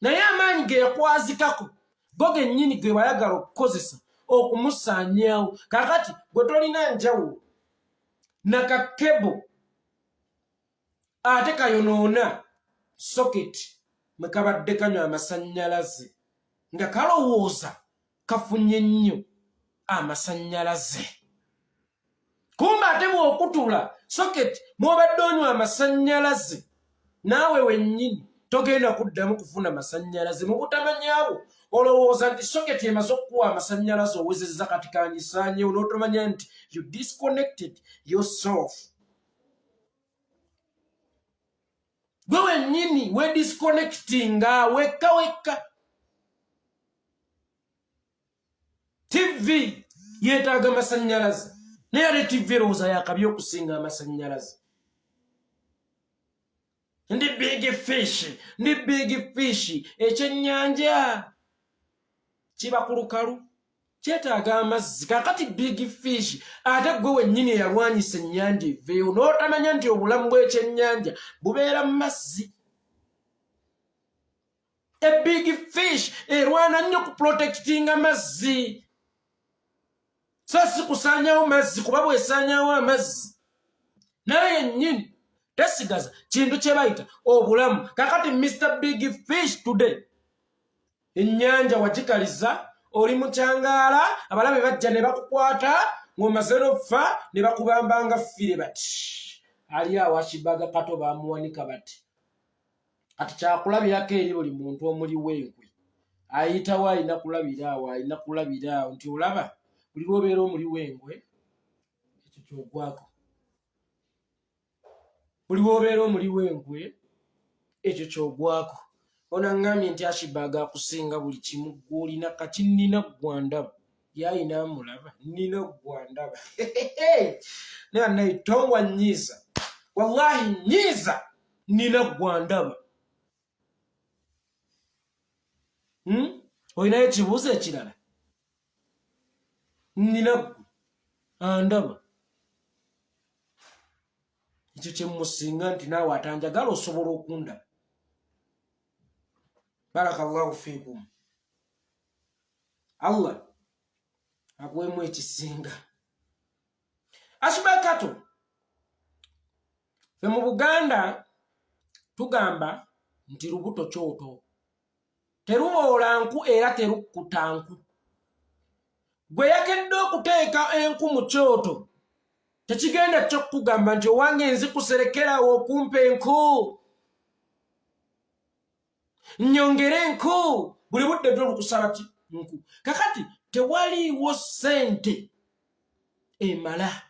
Speaker 1: naye amaanyi ge yakwazikako go gennyini ge wayagala okukozesa okumusaanyaawo. Kakati gwe tolina njawulo nakakebo ate kayonoona socket mwe kabadde kanywa amasannyalaze, nga kalowooza kafunye nnyo amasannyalaze, kumbe ate bw'okutula socket mw'obadde onywa amasannyalaze, naawe wennyini togenda kuddamu kufuna masannyalaze. Mu butamanyaawo olowooza nti socket emaze okukuwa amasannyalaze, owezezza, kati kangisaanyewo, n'otomanya nti you disconnected yourself. Gwe wennyini wedisconnectinga wekka wekka. TV yeetaaga masannyalaze, naye ate TV erowooza yakabi okusinga amasannyalaze. Ndi big fish, ndi big fish. Ekyennyanja kiba ku lukalu, kyetaaga amazzi. Kakati big fish, ate gwe wennyini eyalwanyisa ennyanja eveewo, n'otamanya nti obulamu bw'ekyennyanja bubeera mu mazzi. A big fish erwana nnyo ku protectinga mazzi, so si kusaanyawo mazzi, kuba bw'esaanyawo amazzi naye yennyini tesigaza kintu kye bayita obulamu. Kakati Mr Big Fish today Ennyanja wagikaliza, oli mukyangaala, abalabe bajja ne bakukwata ng'omaze n'okufa ne bakubamba nga ffire bati. Ali awo Akibaga Kato bamuwanika bati. Kati kyakulabirako eri buli muntu omuli w'enkwe ayitawo, alina kulabira awo, alina kulabira awo nti olaba buli lwobeera omuli w'enkwe ekyo kyogwako, buli lwobeera omuli w'enkwe ekyo kyogwako. Ono aŋŋambye nti Ashibag akusinga buli kimu gw'olina, kati nnina gwandaba yayina amulaba, nnina gwandaba naye naye tongwa nnyiiza, wallahi nnyiiza, nnina gwandaba. Olinayo ekibuuzo ekirala? Nnina gwe andaba, ekyo kyemusinga nti naawe atanjagala osobola okundaba. Barakallahu fiikum, Allah akuwemu ekisinga. Ashibakato, fe mu Buganda tugamba nti lubuto kyoto teruboola nku era terukkuta nku. Gwe yakedde okuteeka enku mu kyoto tekigenda kyo kukugamba nti owange nzikuserekerawo okumpa enku nyongere enku, buli budde dde olukusaba ki nku. Kakati tewaliiwo ssente emala,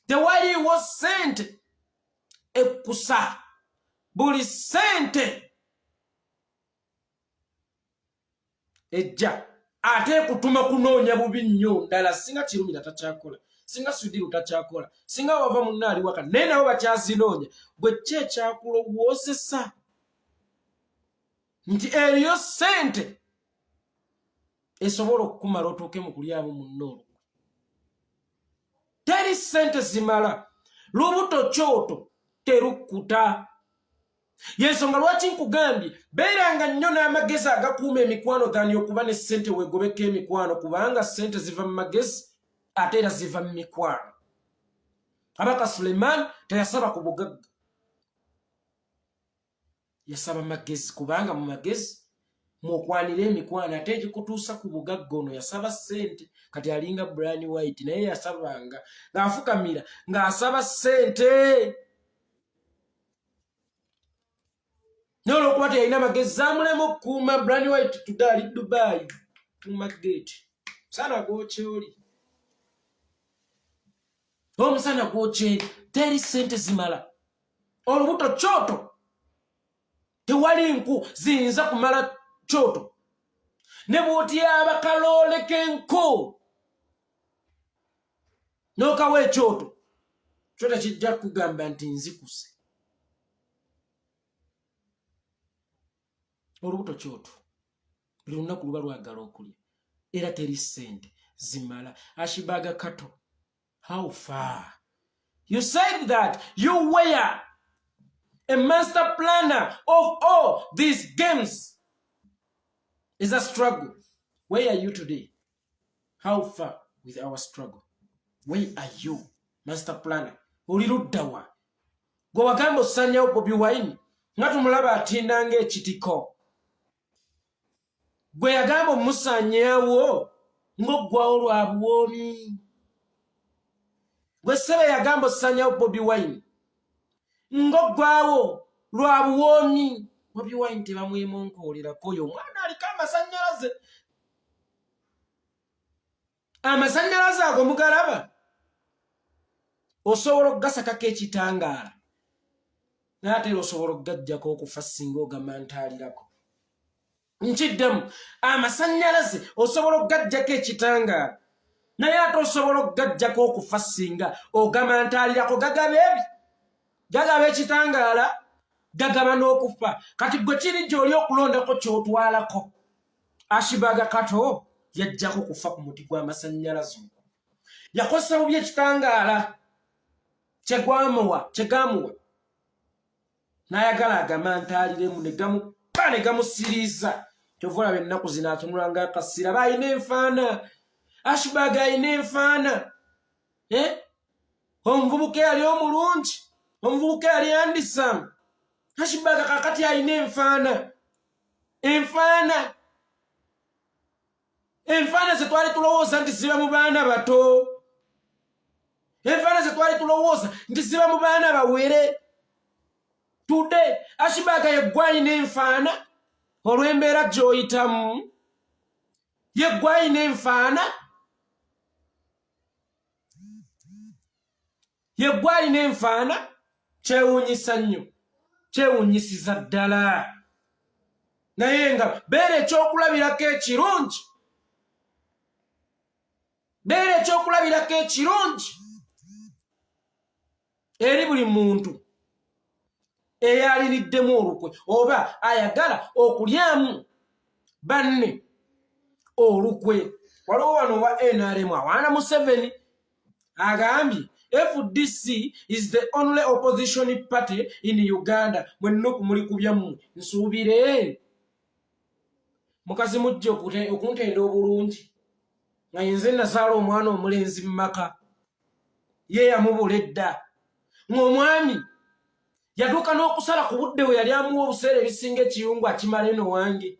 Speaker 1: tewaliiwo ssente ekkusa, buli ssente ejja ate ekutuma kunoonya bubi nnyo ndala. Singa Kirumira takyakola, singa Sudiru takyakola, singa wava munna ali waka naye nabo bakyazinoonya, gwe ki ekyakulowoozesa nti eriyo ssente esobola okukumala otuuke mu kulyamu munna olukwe? Teri ssente zimala, lubuto kyoto terukkuta. Yensonga lwaki nkugambye beeranga nnyo n'amagezi agakuuma emikwano thani okuba ne ssente weegobeko emikwano, kubanga ssente ziva mu magezi ate era ziva mu mikwano. Kabaka Suleiman teyasaba ku bugagga, yasaba magezi, kubanga mu magezi mwokwanira emikwano ate egikutuusa ku bugagga. Ono yasaba ssente, kati alinga Brian White, naye yasabanga ng'afukamira ng'asaba ssente, naye olwokuba teyalina magezi zamulema okukuuma. Brian White today ali Dubai, kuuma gate, musana gwokyoli, omusana gwokyeri, teri ssente zimala, olubuto kyoto, tewali nku ziyinza kumala kyoto, ne bw'otyaba kaloole k'enku n'okawa ekyoto kyo tekijja kukugamba nti nzikuse. Olubuto kyoto, buli lunaku luba lwagala okulya era teri ssente zimala. Ashibaga Kato, how far? You said that you were a master planner of all these games is a struggle. Where are you today? How far with our struggle? Where are you, master planner? Oli luddawa? Gwe wagamba osanyawo Bobi Wine nga tumulaba atinda ng'ekitiko, gwe yagamba omusanyawo ng'oggwawo lwa buwoomi, gwe ssebe yagamba osanyawo Bobi Wine ng'oggwawo lwa buwoomi. Bobi Wine tebamwemonkolerako, oyo omwana aliko amasannyalaze. Amasannyalaze ago mugalaba, osobola okugasakako ekitangaala, naye ate era osobola okugajjako okufa singa ogamantaalirako. Nkiddemu, amasannyalaze osobola okugajjako ekitangaala, naye ate osobola okugajjako okufa singa ogamantaalirako. Gagaba ebi, gagaba ekitangaala, gagaba n'okufa. Kati gwe kiri gy'oli okulondako ky'otwalako. Ashibaga Kato yajjako kufa ku muti gw'amasannyalaze ogwo. Yakozesa bubi ekitangaala kyegwamuwa, kyegamuwa, n'ayagala agamantaaliremu ne gamupa ne gamusiriiza. Kyova olaba ennaku zino atunula ng'akasira. Ba alina enfaana, Ashibaga alina enfaana, eh? Omuvubuka eyali omulungi, omuvubuka eyali andisamu, Ashibaga kakati alina enfaana, enfaana. Enfaana ze twali tulowooza nti ziba mu baana bato, enfaana ze twali tulowooza nti ziba mu baana bawere, today Ashburg yeggwalina enfaana olw'embeera gy'oyitamu, yeggwalina enfaana, yeggwalina enfaana. Kyewuunyisa nnyo, kyewuunyisiza ddala, naye nga beera ekyokulabirako ekirungi, beera ekyokulabirako ekirungi eri buli muntu eyaliriddemu olukwe oba ayagala okulyamu banne olukwe. Waliwo wano wa NRM awaana Museveni, agambye FDC is the only opposition party in Uganda. Mwennuku muli ku byammwe. Nsuubire mukazi mujja okuntenda obulungi nga yenze nazaala omwana omulenzi mu maka, ye yamubula edda, ng'omwami yatuuka n'okusala ku budde bwe yali amuwa obuseera ebisinga ekiyungu akimala eno wange.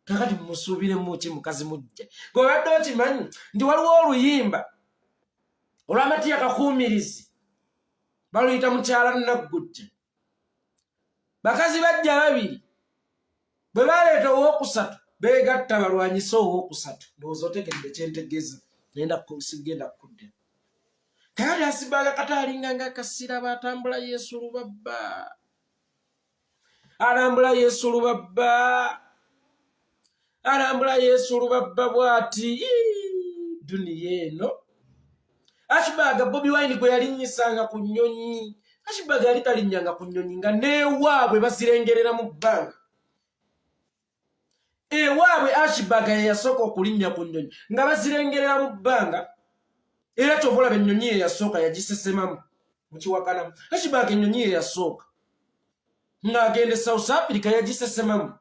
Speaker 1: Kakati mumusuubiremu ki mukazi mujja? Gwe obadde okimanyi nti waliwo oluyimba olw'Amatiya Kakuumirizi baluyita Mukyala Naggujja? Bakazi bajja babiri bwe baleeta owokusatu, beegatta balwanyise owokusatu. Ndowooza otegedde kyentegeeza. Nenda sigenda kukudde. Kakati Asibaga kata alinga nga akasira batambula Yesu lubabba, alambula Yesu lubabba, alambula Yesu lubabba bw'ati duniya eno. Ashburg Bobi Wine gwe yalinnyisanga ku nnyonyi, Ashburg yali talinnyanga ku nnyonyi nga n'ewaabwe bazirengerera mu bbanga. Ewaabwe Ashburg ye yasooka okulinnya ku nnyonyi nga bazirengerera mu bbanga, era kyova olaba ennyonyi ye yasooka yagisesemamu mukiwakanamu. Ashburg ennyonyi ye yasooka ng'agenda e South Africa yagisesemamu.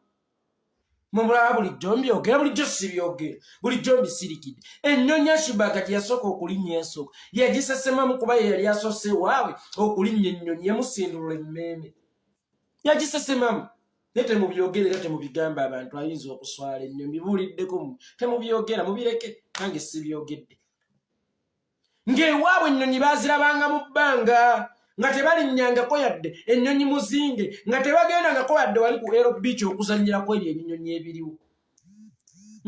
Speaker 1: Mumulaba bulijjo mbyogera, bulijjo sibyogera, bulijjo mbisirikidde. Ennyonyi Ashburg gye yasooka okulinnya esooka yagisesemamu, kuba ye yali asoose ewaabwe okulinnya ennyonyi, yamusindulula emmeeme, yagisesemamu. Naye temubyogera era temubigamba abantu, ayinza okuswala ennyo. Mbibuuliddeko mu temubyogera, mubireke, nange sibyogedde. Ng'ewaabwe ennyonyi baazirabanga mu bbanga nga tebalinnyangako yadde ennyonyi muzinge, nga tebagendangako yadde wali ku Aero Beach okuzannyirako ebyo ebinyonyi ebiriwo,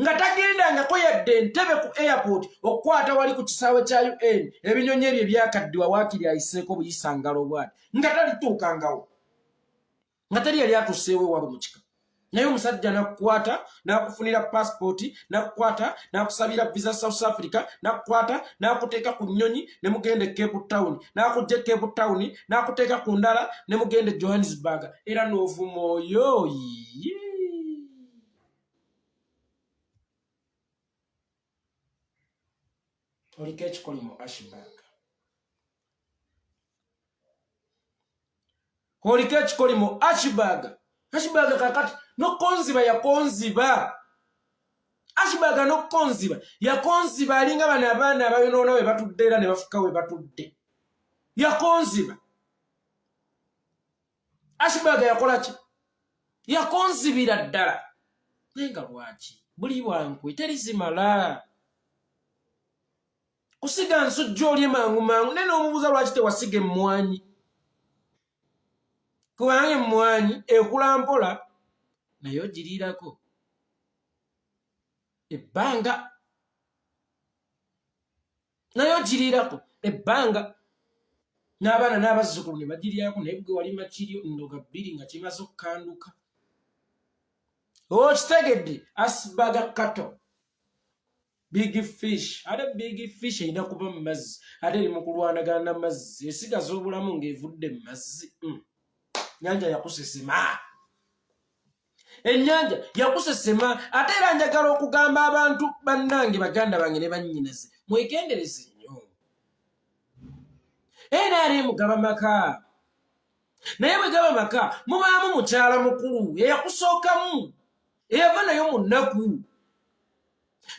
Speaker 1: nga tagendangako yadde Entebe ku airport okukwata wali ku kisaawe kya UN ebinyonyi ebyo ebyakaddiwa, waakiri ayiseeko buyisa ngalo bwati, nga talituukangawo, nga teri yali atuseewo ewaabwe mu kika. Naye omusajja nakukwata nakufunira passport, nakukwata nakusabira visa South Africa, nakukwata nakuteeka ku nnyonyi ne mugenda e Cape Town, nakujja e Cape Town nakuteeka ku ndala ne mugenda e Johannesburg, era n'ovuma oyo. Yii, oliko ekikolimo Ashburg, oliko ekikolimo Ashburg. Ashburg kakati nokonziba yakonziba, Ashburg nokonziba yakonziba, alinga bano abaana abayonoona we batudde era ne bafuka we batudde. Yakonziba Ashburg, yakola ki? Yakonzibira ddala. Naye nga lwaki buli bwankwe terizimala kusiga nsujja olye mangu mangu? Naye n'omubuuza lwaki tewasiga emmwanyi, kubanga emmwanyi ekula mpola naye ogiriirako ebbanga, naye ogiriirako ebbanga n'abaana n'abazzukulu ne bagiryako. Naye gwe walima kiryo ndoga bbiri nga kimaze okukanduka. Okitegedde? Asbaga kato big fish, ate big fish erina kuba mu mazzi, ate eri mu kulwanagana na mazzi, esigaza obulamu ng'evudde mu mazzi. Nyanja yakusesema, ennyanja yakusesema. Ate era njagala okugamba abantu bannange, baganda bange ne bannyinaze, mwegendereze nnyo. NRM gaba maka, naye bwe gaba maka mubaamu mukyala mukulu eyakusookamu, eyava nayo mu nnaku,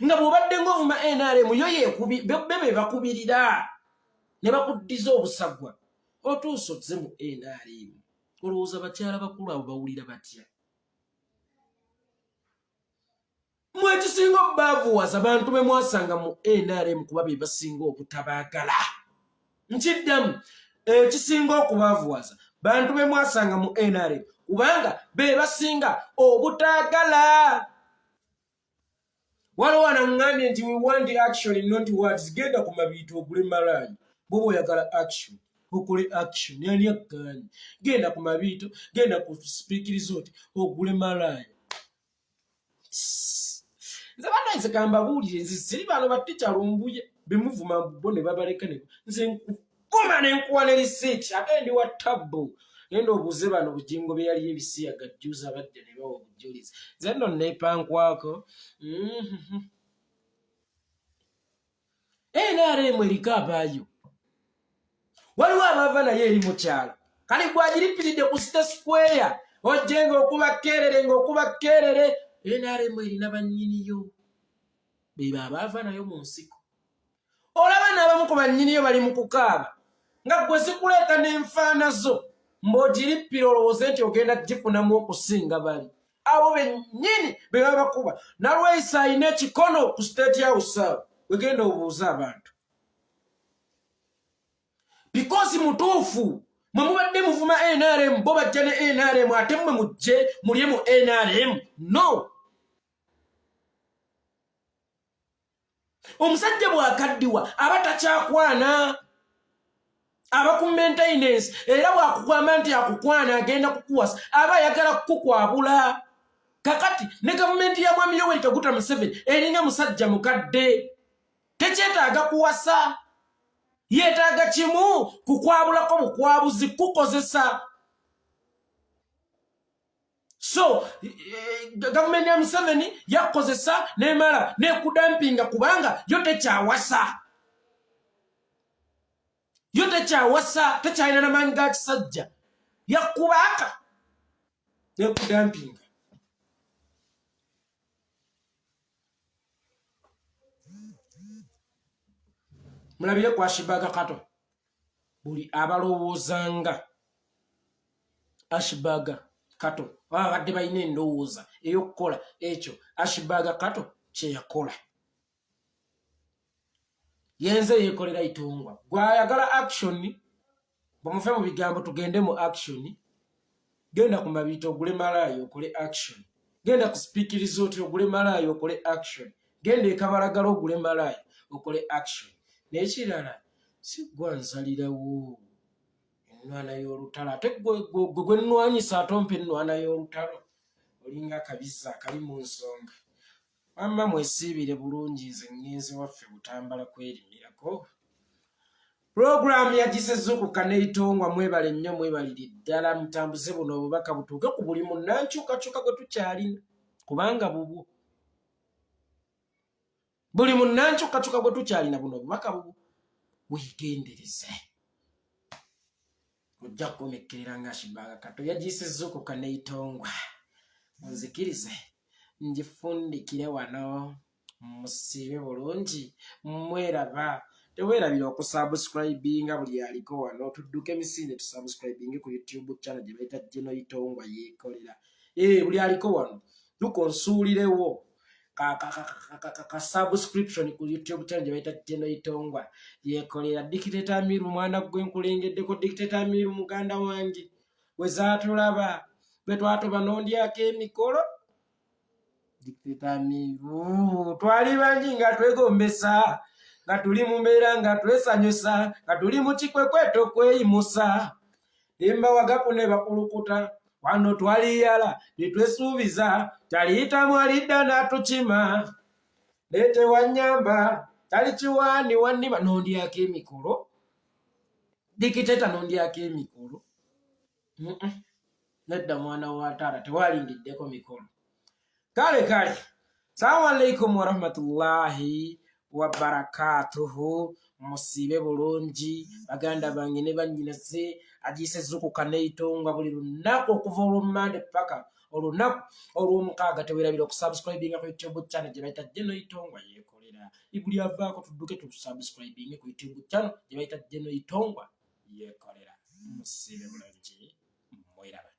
Speaker 1: nga bw'obadde ng'ovuma NRM yo yekubi be be bakubirira ne bakuddiza obusagwa. Otuuse ozze mu NRM, olowooza bakyala bakulu abo bawulira batya? Mwe ekisinga obaavuwaza bantu be mwasanga mu NRM kuba be basinga obutabaagala. Nkiddamu, ekisinga okubaavuwaza bantu be mwasanga mu NRM kubanga be basinga obutaagala. Waliwo anaŋŋambye nti we want action not words. Genda ku Mabiito ogule malaayi bwoba oyagala action, okole action. Yani akuganye? Genda ku Mabiito, genda ku Speke Resort ogule malaayi. Nze banaye kambabuulire, nze siri bano batica Lumbuye bemuvuma bo ne babaleka ne nze nkukuma ne nkuwa ne risiiti ate ndi wa tabbu. Genda obuuze bano Bugingo be yali ebisiyaga jjuza abadde ne bawa obujulizi. Nze nno neepankwako. NRM eriko abaayo, waliwo abaava naye eri mu kyalo. Kale gwagiripiridde ku City Square ojje ng'okuba kerere, ng'okuba kerere. NRM erina bannyiniyo, beba abaava nayo mu nsiko. Olaba n'abamu ku bannyiniyo bali mu kukaaba nga gwe zikuleeta n'enfaana zo mbw'ogirippira olowooze nti ogenda gifunamu okusinga bali abo bennyini be babakuba. Nalweyiso alina ekikono ku State House awo wegenda obuuze abantu because mutuufu. Mwe mubadde muvuma NRM, bo bajja ne NRM, ate mmwe mujje mulye mu NRM. No omusajja bw'akaddiwa aba takyakwana, aba ku maintenance, era bw'akugamba nti akukwana agenda kukuwasa aba ayagala kukukwabula. Kakati ne gavumenti ya Mwami Yoweri Kaguta Museveni eringa musajja mukadde, tekyetaaga kuwasa, yeetaaga kimu kukwabulako bukwabuzi, kukozesa. So gavumenti ya Museveni yakukozesa nemala nekudampinga kubanga yo tekyawasa, yo tekyawasa, tekyalina namaanyi ga kisajja, yakubaaka nekudampinga. Mulabire kwashibaga kato buli abalowoozanga Ashbaga Kato baba babadde balina endowooza ey'okukola ekyo Ashbaga Kato kyeyakola. Yenze Yekolera Itongwa gwayagala action. Bwemufe mu bigambo tugende mu action. Genda ku Mabiito ogule malaayi okole action. Genda ku Speke Resort ogule malaayi okole action. Genda ekabalagala ogule malaayi okole action. Naye kirala si gwa nsalirawo ennwana y'olutalo, ate gwe gwe nnwanyisa ate ompa ennwana y'olutalo, olinga akabizzi akali mu nsonga. Wamma mwesiibire bulungi, nze ŋŋenze waffe Butambala kwerimirako. Pulogulaamu yagise Zuukuka n'Eitongwa. Mwebale nnyo, mwebalire ddala. Mutambuze buno obubaka butuuke ku buli munnankyukakyuka gwe tukyalina kubanga bubwo. Buli munnankyukakyuka gwe tukyalina, buno obubaka bubwo. Weegendereze, ojja kukomekkerera nga Ashibanga Kato. Yagiyise Zuukuka n'Eitongwa. Munzikirize ngifundikire wano. Musiibe bulungi, mweraba. Teweerabira okusubscribinga. Buli aliko wano, tudduke emisinde tusubscribinge ku YouTube channel gye bayita Geno Itongwa Yeekolera. Ee, buli aliko wano duka onsuulirewo ka subscription ku YouTube channel gye bayita Geno Itongwa Yeekolera. Dictator Amiru, mwana gwe nkulengeddeko. Dictator Amiru, muganda wange, we zaatulaba bwe twatoba n'ondyako emikolo. Dictator Amiru, twali bangi nga twegombesa, nga tuli mu mbeera nga twesanyusa, nga tuli mu kikwekweto kweyimusa, embawagapu ne bakulukuta wano. Twaliyala ne twesuubiza taliyitamu alidda n'atukima, naye tewanyamba tali kiwaani wannima n'ondyako emikolo. Dictator, n'ondyako emikolo. Nedda mwana wa taata, tewalindiddeko mikolo. Kale kale, salamu alaikum warahmatullahi wabarakatuhu. Musiibe bulungi baganda bange ne bannyinaze. Agiyise Zukuka n'Eitongwa buli lunaku okuva olw'Omumande paka olunaku olw'omukaaga. Tewerabira okusubscribinga ku YouTube channel gye bayita Geno Itongwa Yeekolera. Buli avaako tudduke tusubscribinge ku YouTube channel gye bayita Geno Itongwa Yeekolera. Musiibe bulungi, mweraba.